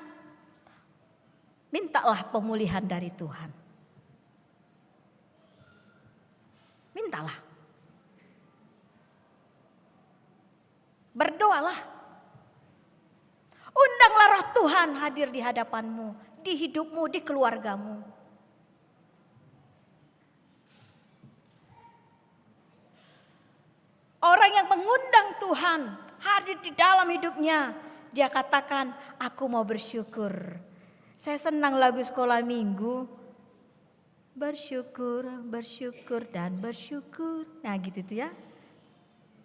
mintalah pemulihan dari Tuhan. Mintalah. Berdoalah. Undanglah Roh Tuhan hadir di hadapanmu, di hidupmu, di keluargamu. Orang yang mengundang Tuhan hadir di dalam hidupnya, dia katakan, "Aku mau bersyukur." Saya senang lagu sekolah minggu. "Bersyukur, bersyukur, dan bersyukur." Nah, gitu tuh ya.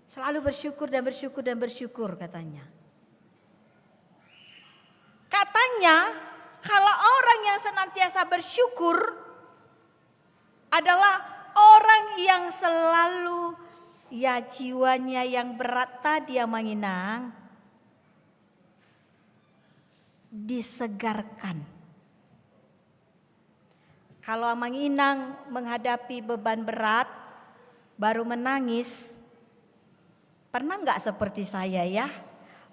Selalu bersyukur dan bersyukur dan bersyukur katanya. Katanya, kalau orang yang senantiasa bersyukur adalah orang yang selalu, ya, jiwanya yang berat tadi, Amang Inang, disegarkan. Kalau Amang Inang menghadapi beban berat, baru menangis, pernah nggak seperti saya ya?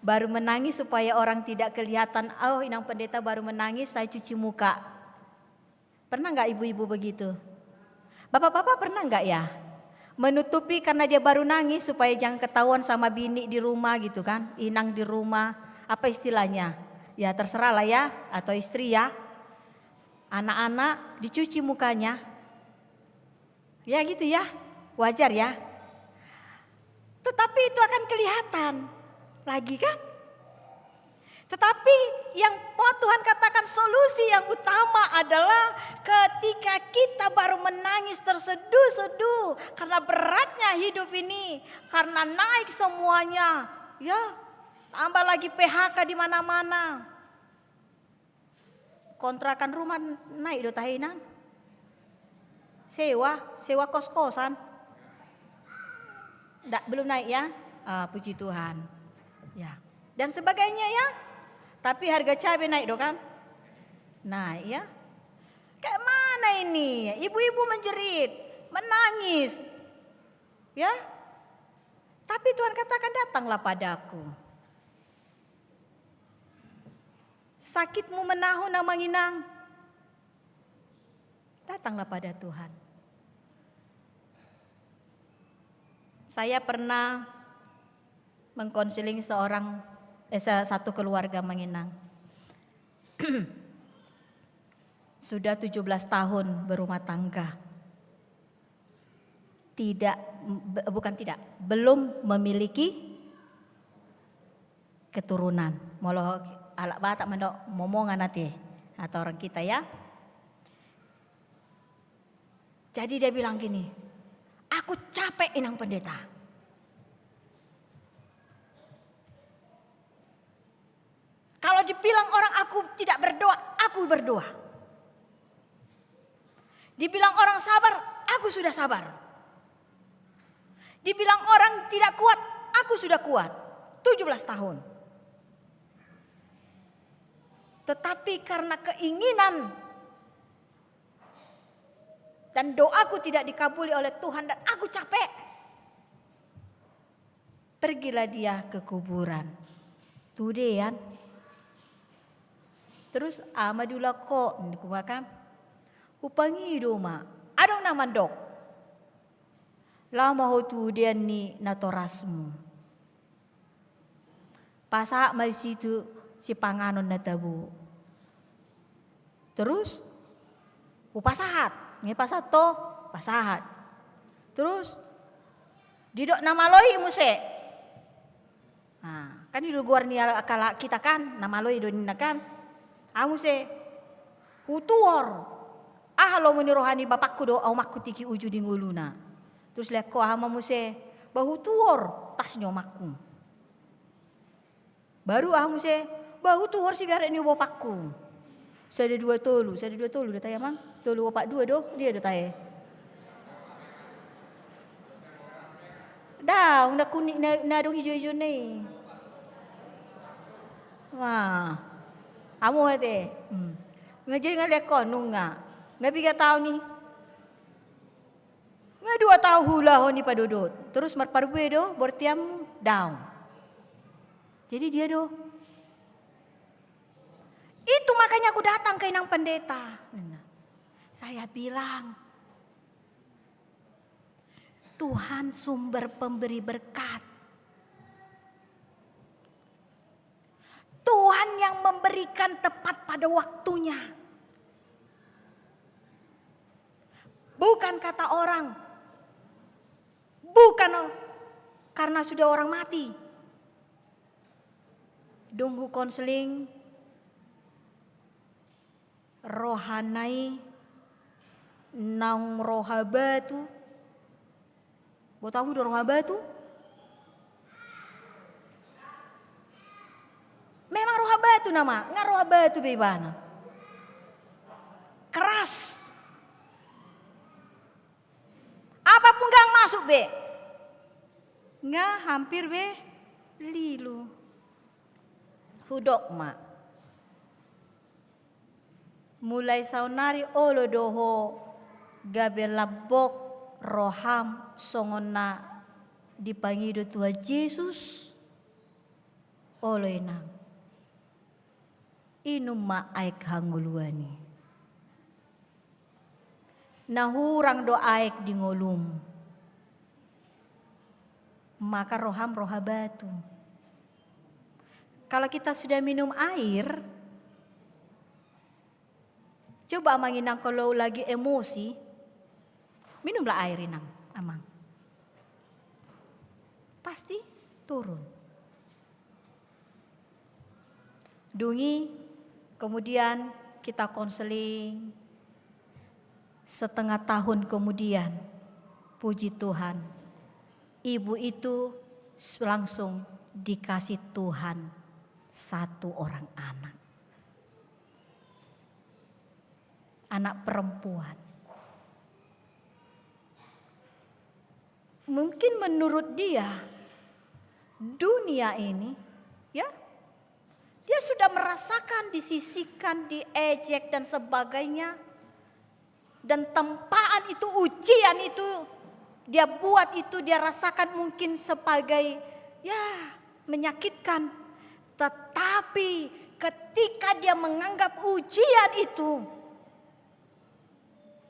Baru menangis supaya orang tidak kelihatan, "Oh, Inang Pendeta baru menangis, saya cuci muka." Pernah nggak ibu-ibu begitu? Bapak-bapak pernah nggak ya? Menutupi karena dia baru nangis supaya jangan ketahuan sama bini di rumah gitu kan, inang di rumah, apa istilahnya? Ya terserah lah ya, atau istri ya. Anak-anak dicuci mukanya. Ya gitu ya, wajar ya. Tetapi itu akan kelihatan lagi kan? Tetapi yang mau Tuhan katakan, solusi yang utama adalah ketika kita baru menangis terseduh-seduh karena beratnya hidup ini, karena naik semuanya, ya, tambah lagi P H K di mana-mana. Kontrakan rumah naik do tahe, Inang? Sewa, sewa kos-kosan. Ndak, belum naik ya? Ah, puji Tuhan. Ya. Dan sebagainya ya. Tapi harga cabai naik do kan? Naik ya. Kayak mana ini? Ibu-ibu menjerit, menangis. Ya. Tapi Tuhan katakan, "Datanglah padaku." Sakitmu menahun, Amang Inang, datanglah pada Tuhan. Saya pernah mengkonseling seorang, eh, sa-, satu keluarga, Amang Inang. Sudah tujuh belas tahun berumah tangga. Tidak, be-, bukan tidak, belum memiliki keturunan. Molo halak Batak mandok momongan ate, atau orang kita ya. Jadi dia bilang gini, "Aku capek, Inang Pendeta. Kalau dibilang orang aku tidak berdoa, aku berdoa. Dibilang orang sabar, aku sudah sabar. Dibilang orang tidak kuat, aku sudah kuat. Tujuh belas tahun. Tetapi karena keinginan dan doaku tidak dikabuli oleh Tuhan dan aku capek." Pergilah dia ke kuburan. Tudean. Terus, ah, ma diulahon, dikumakan. Hupangido ma. Adong na mandok. Laho ma ho tu udean ni natorasmu. Pasahat ma di situ sipanganon na tabo. Terus, hupasahat. Nge pasahat to? Pasahat. Terus, didok na malo i muse. Nah, kan i do goar ni halak kita kan, na malo i do ninna kan. Aha muse, hutuhor. Aha lomo ni roha ni bapakku dohot omakku tingki uju ni ngoluna. Terus lean ho aha ma muse, ba hutuhor tas ni omakku. Baru aha muse, ba hutuhor sigaret ni bapakku. Sada dua tolu, sada dua tolu do tahe amang? Tolu opat dua do, dia do tahe. Daong na kuning na, na adong ijo-ijo na i. Wah. Amu ate. Hmm. Nga jadi nga lean ho nunga. Nga piga taon i. Nga dua taon huulahon i padodot. Terus marparbue do, bortiam daong. Jadi dia do. Itu makanya aku datang ke inang pendeta. Saya bilang, Tuhan sumber pemberi berkat. Tuhan yang memberikan tepat pada waktunya. Bukan kata orang. Bukan karena sudah orang mati. Dung hukonseling, rohana i naung roha batu. Botomu do roha batu? Memang roha batu nama, nga roha batu be ibana. Keras. Apapun nga masuk be, nga hampir be lilu. Hudok ma. Mulai saonari olo do ho gabe lambok roham songon na dipangido Tuhan Jesus. Olo inang. Inum ma aek hangoluan i. Na hurang do aek di ngolum. Maka roham roha batu. Kalau kita sudah minum air, coba amang inang kalau lagi emosi, minumlah air inang, amang. Pasti turun. Dung i kemudian kita konseling, setengah tahun kemudian, puji Tuhan, ibu itu langsung dikasih Tuhan satu orang anak. Anak perempuan. Mungkin menurut dia, dunia ini, ya, dia sudah merasakan disisihkan, diejek, dan sebagainya. Dan tempaan itu, ujian itu, dia buat itu, dia rasakan mungkin sebagai, ya, menyakitkan. Tetapi ketika dia menganggap ujian itu,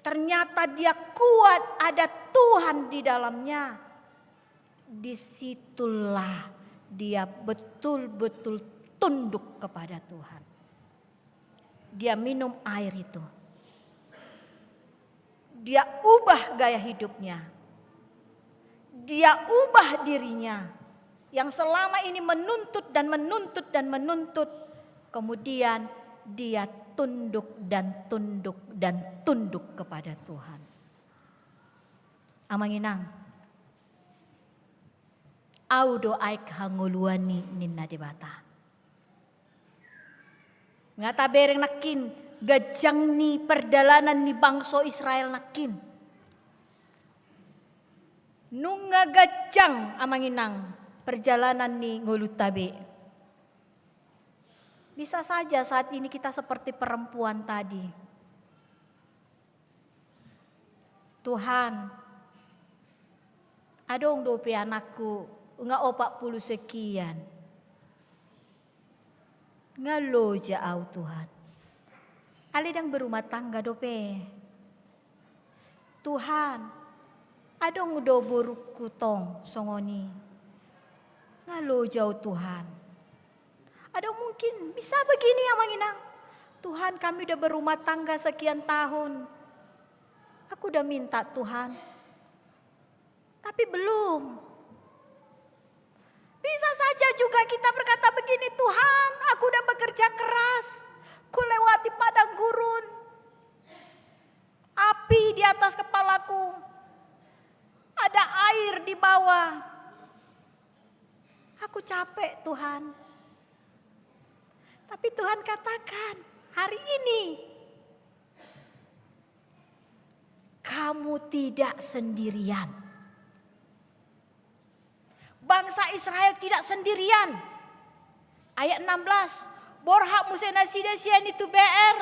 ternyata dia kuat, ada Tuhan di dalamnya. Disitulah dia betul-betul tunduk kepada Tuhan. Dia minum air itu. Dia ubah gaya hidupnya. Dia ubah dirinya. Yang selama ini menuntut dan menuntut dan menuntut, kemudian dia tunduk dan tunduk dan tunduk kepada Tuhan. Amang inang, au do aek hangoluan i ninna Debata. Nga tabereng nangkin ganjang ni pardalanan ni bangso Israel nangkin. Nunga ganjang amang inang perjalanan ni ngolunta be. Bisa saja saat ini kita seperti perempuan tadi. Tuhan, adong dope anakku nga opat pulu sekian. Nga loja au Tuhan. Alai ndang berumah tangga dope. Tuhan, Adong do borungku tong songon i. Nga loja au Tuhan. Adong mungkin bisa begini, Amang Inang. Tuhan, kami udah berumah tangga sekian tahun. Aku udah minta Tuhan. Tapi belum. Bisa saja juga kita berkata begini, "Tuhan, aku udah bekerja keras. Ku lewati padang gurun. Api di atas kepalaku. Ada air di bawah. Aku capek, Tuhan." Tapi Tuhan katakan, "Hari ini kamu tidak sendirian." Bangsa Israel tidak sendirian. Ayat enam belas, "Borhat muse nasida sian i tu Beer,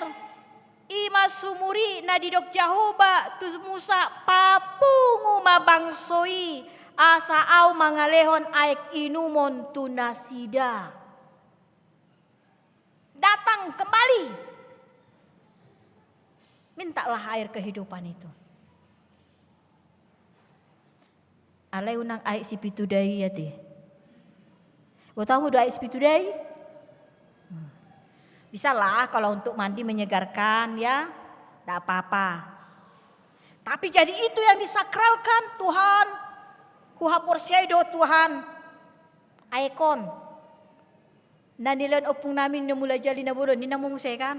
i ma sumur i na didok Jahowa tu Musa, papungu ma bangso i, asa au mangalehon aek inumon tu nasida." Datang kembali. Mintalah air kehidupan itu. Alai unang aek sipitu dai i ate. Botomu do aek sipitu dai? Hmm. Bisalah kalau untuk mandi menyegarkan ya, ndak apa-apa. Tapi jadi itu yang disakralkan, Tuhan, huhaporseai do Tuhan aek on. Na nilehon ompung nami na mula jali na bolon, ninna ma muse kan.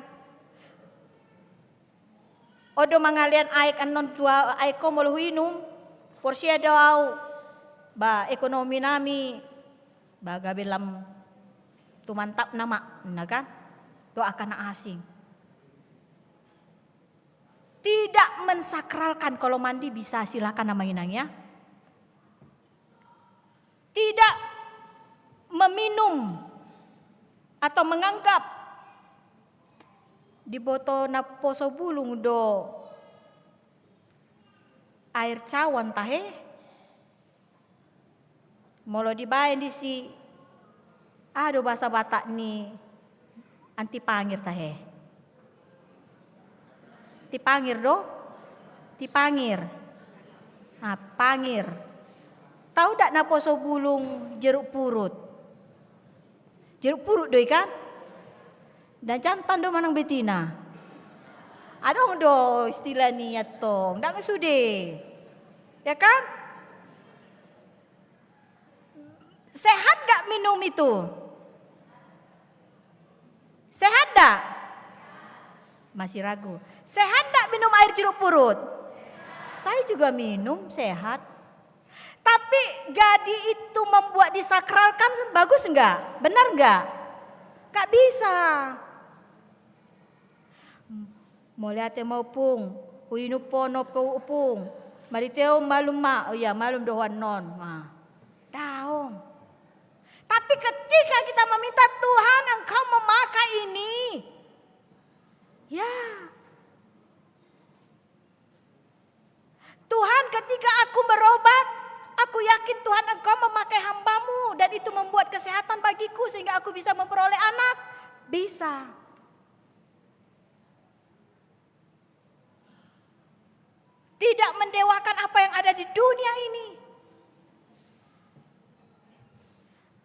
On do mangalehon aek annon tu aek on molo huinum, porsea do au. Ba ekonomi nami, ba gabe lam tumantap nama, ninna kan. Doakan na asing. Tidak mensakralkan, kalau mandi bisa silakan Amang Inang ya. Tidak meminum atau menganggap diboto naposo bulung do air cawan tahe. Molo dibaen disi, aha do bahasa Batak ni antipangir tahe? Tipangir do? Tipangir. Ah, pangir. Tau ndak naposo bulung jeruk purut? Jeruk purut do i kan? Dan jantan do manang betina? Adong do istilah ni antong, ndang sude. Ya kan? Sehat nggak minum itu? Sehat nggak? Masih ragu. Sehat nggak minum air jeruk purut? Saya juga minum, sehat. Tapi jadi itu membuat disakralkan, bagus nggak? Benar nggak? Nggak bisa. Mauliate ma ompung, huinum ho on ompung. Marhite on malum ma, oh iya malum do ho annon. Nah, daong. Tapi ketika kita meminta, "Tuhan, Engkau memakai ini." Ya. "Tuhan, ketika aku berobat, aku yakin Tuhan Engkau memakai hamba-Mu dan itu membuat kesehatan bagiku sehingga aku bisa memperoleh anak." Bisa. Tidak mendewakan apa yang ada di dunia ini.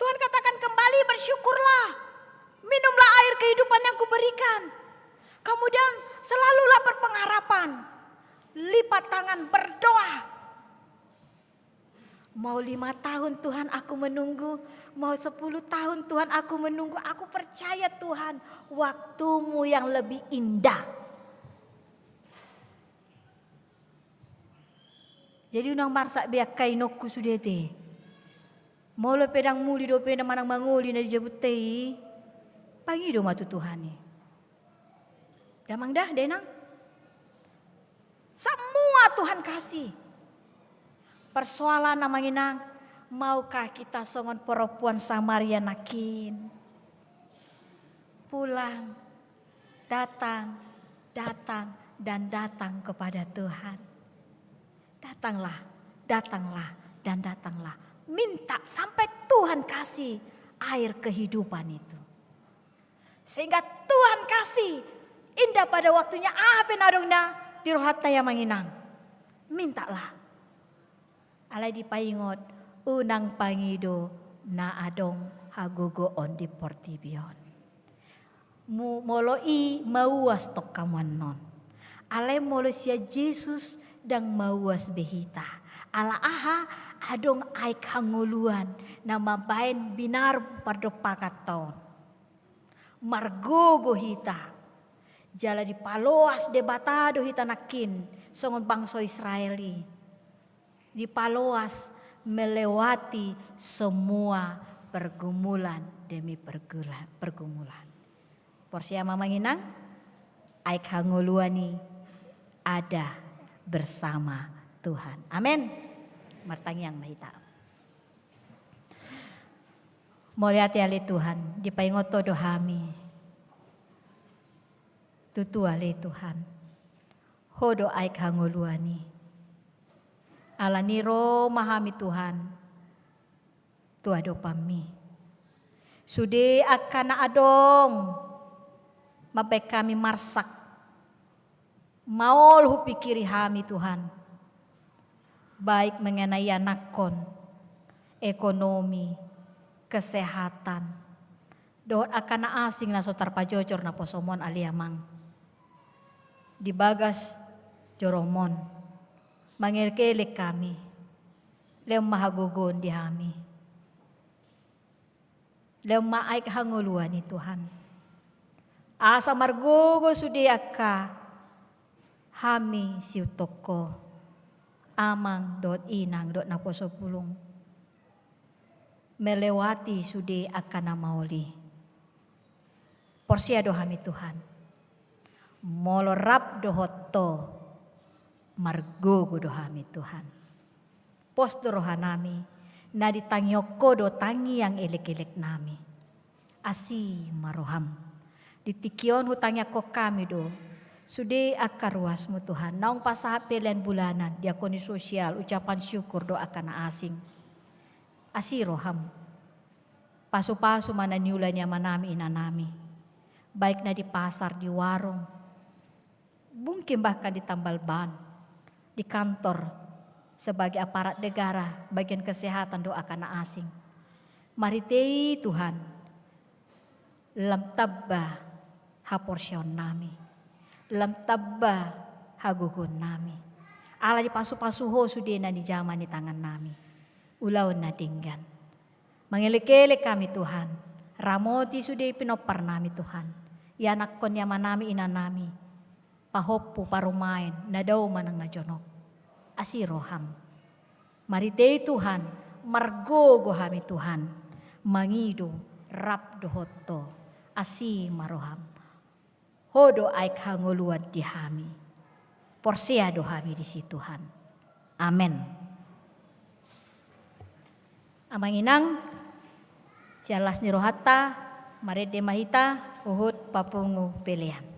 Tuhan katakan kembali, "Bersyukurlah, minumlah air kehidupan yang Kuberikan. Kemudian selalulah berpengharapan, lipat tangan, berdoa." Mau lima tahun Tuhan aku menunggu, mau sepuluh tahun Tuhan aku menunggu, aku percaya Tuhan, waktumu yang lebih indah. Jadi unang marsak be angka inongku sude te. Molo pe ndang muli dope na manang mangoli na di jabunta i, pangido ma tu Tuhan i. Damang da, denang. Semua Tuhan kasih. Persoalan Amang Inang, maukah kita songon perempuan Samaria nangkin? Pulang, datang, datang, dan datang kepada Tuhan. Datanglah, datanglah, dan datanglah. Minta sampai Tuhan kasih air kehidupan itu. Sehingga Tuhan kasih indah pada waktunya, aha pe na adong na di rohanta i Amang Inang. Mintalah. Alai dipaingot, unang pangido na adong hagogoon di portibi on. Mu-, molo i mauas tong hamu annon. Alai molo sian Jesus ndang mauas be hita. Ala aha? Adong aek hangoluan na mambaen binaru pardompakonta on. Margogo hita. Jala dipaloas Debata do hita nangkin songon bangso Israel i. Dipaloas melewati semua pergumulan demi pergula-, pergumulan. Porsea ma amang inang, aek hangoluan i ada bersama Tuhan. Amen. Martangiang ma hita. Mauliate ale Tuhan, dipaingot Ho do hami. Tutu ale Tuhan, Ho do aek hangoluan i. Alani i ro ma hami Tuhan tu adopanMi. Sude angka na adong mambaen hami marsak, maol hupikiri hami Tuhan. Baik mengenai anakkon, ekonomi, kesehatan, dohot angka na asing na so tarpajojor naposoM on ale Amang. Di bagas joroM on, mangelek-elek hami, lehon ma hagogoon di hami. Lehon ma aek hangoluan i Tuhan. Asa margogo sude angka hami siutok Ho, amang dohot inang dohot naposo bulung. Melewati sude angka na maol i. Porsea do hami Tuhan. Molo rap dohot Ho, margogo do hami Tuhan. Pos do rohanami, na ditangihon Ho do tangiang elek-elek nami. Asi ma rohaM. Di tingki on hutangiangkon hami do sude angka ruasMu Tuhan, naung pasahat pelean bulanan, diakoni sosial, ucapan syukur dohot angka na asing. Asi rohaM. Pasu-pasu ma na niula ni amanami inanami, baik na di pasar, di warung, mungkin bahkan di tambal ban, di kantor, sebagai aparat negara, bagian kesehatan dohot angka na asing. Marhite i Tuhan, lam tamba haporseaonnami, lam tamba hagogoonnami. Ala dipasu-pasu Ho sude na nijama ni tangannami. Ulaon na denggan. Mangelek-elek hami Tuhan, ramoti sude pinomparnami Tuhan, ianakkon ni amanami inanami, pahompu parumaen na dao manang na jonok. Asi rohaM. Marhite i Tuhan, margogo hami Tuhan, mangido rap dohot Ho. Asi ma rohaM. Ho do aek hangoluan di hami. Porsea do hami disi Tuhan. Amen. Amang inang, sian las ni rohanta, marende ma hita huhut papungu pelean.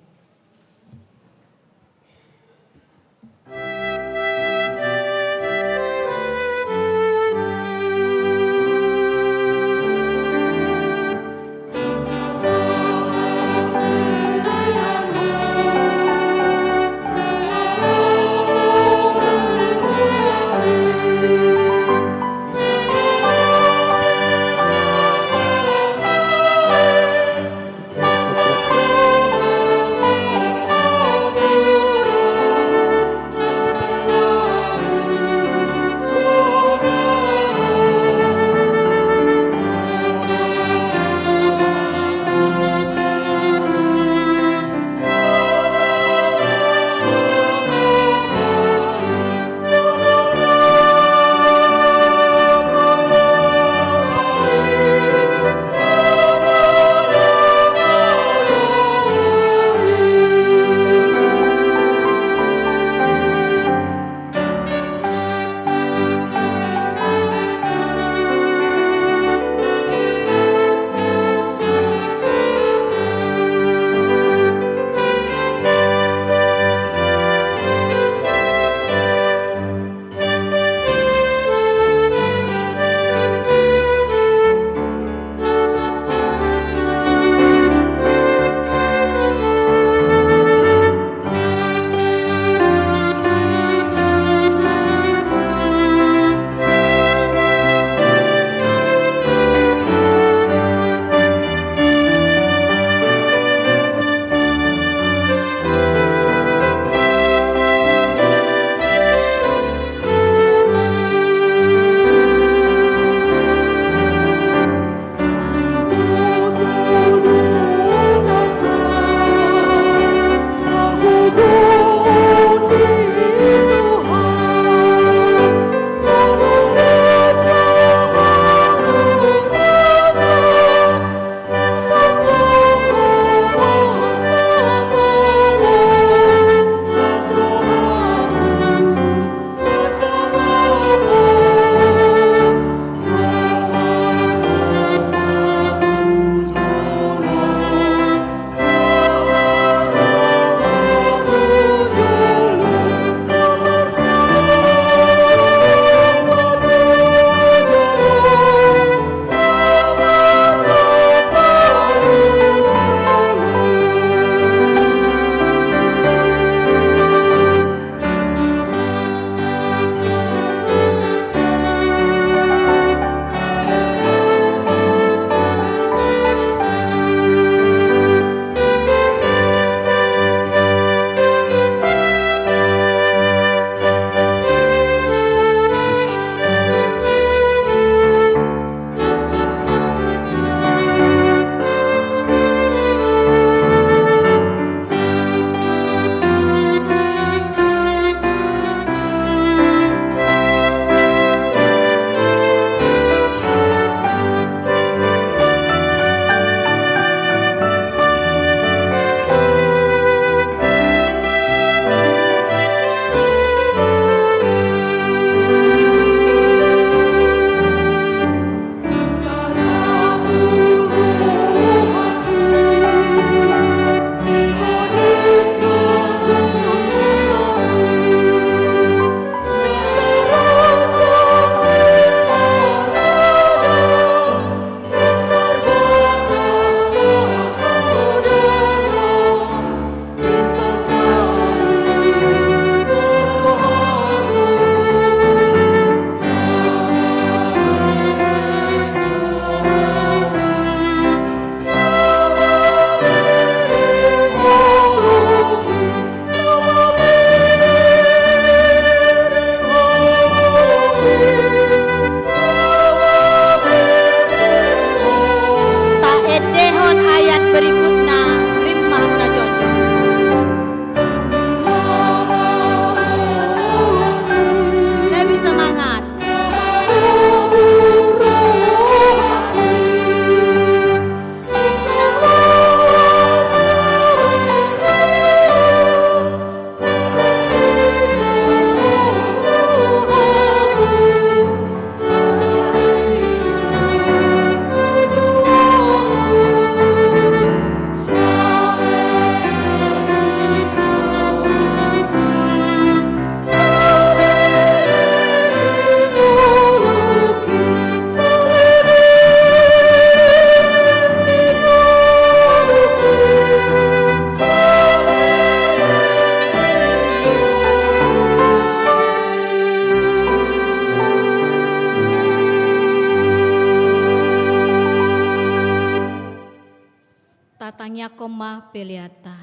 Homa peleanta.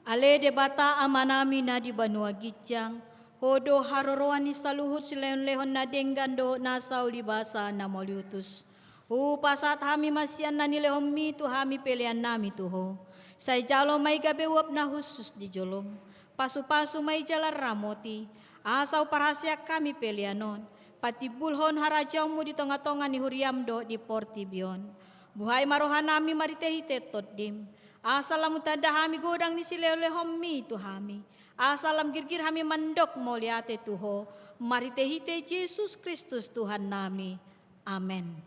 Ale Debata Amanami na di banua ginjang, Ho do haroroan ni saluhut silehonlehon na denggan dohot na saulibasa na mauliutus. Hupasahat hami ma sian na nilehonMi tu hami peleannami tu Ho. Sai jalo ma i gabe uap na hushus di jolom. Pasupasu ma i jala ramoti, asa huparhaseang hami pelean on patimbulhon harajaonMu di tongatonga ni huriaM dohot di portibi on. Buhai ma rohanami marhitehite TondiM, asa lam hutanda hami godang ni silehonlehonMi tu hami, asa lam girgir hami mandok mauliate tu Ho, marhitehite Jesus Kristus Tuhannami. Amen.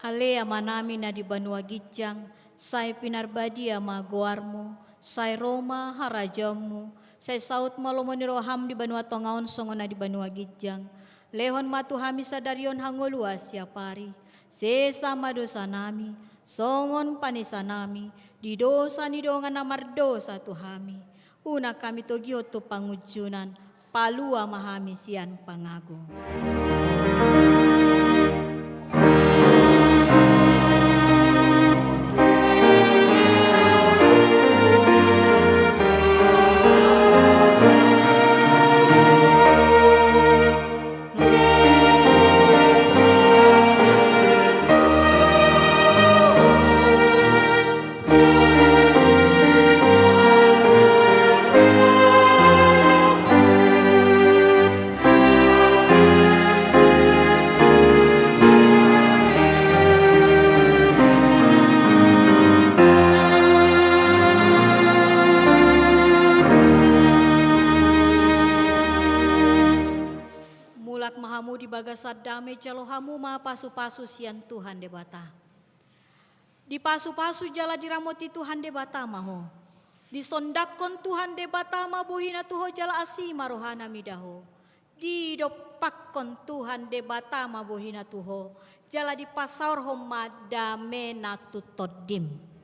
Ale Amanami na di banua ginjang, sai pinarbadia ma goarMu, sai ro ma harajaonMu, sai saut ma lomo ni rohaM di banua tonga on songon na di banua ginjang. Lehon ma tu hami sadari on hangoluan siapari. Sesa ma dosanami, songon panesanami di dosa ni dongan na mardosa tu hami. Unang hami togihon tu pangunjunan, palua ma hami sian pangago. Mulak ma hamu di bagasan dame, jalo hamu ma pasupasu sian Tuhan Debata. Dipasupasu jala diramoti Tuhan Debata ma ho. Disondangkon Tuhan Debata ma bohiNa tu ho jala asi ma rohaNa mida ho. Didompakkon Tuhan Debata ma bohiNa tu ho, jala dipasaorhon ma dameNa tu tondim.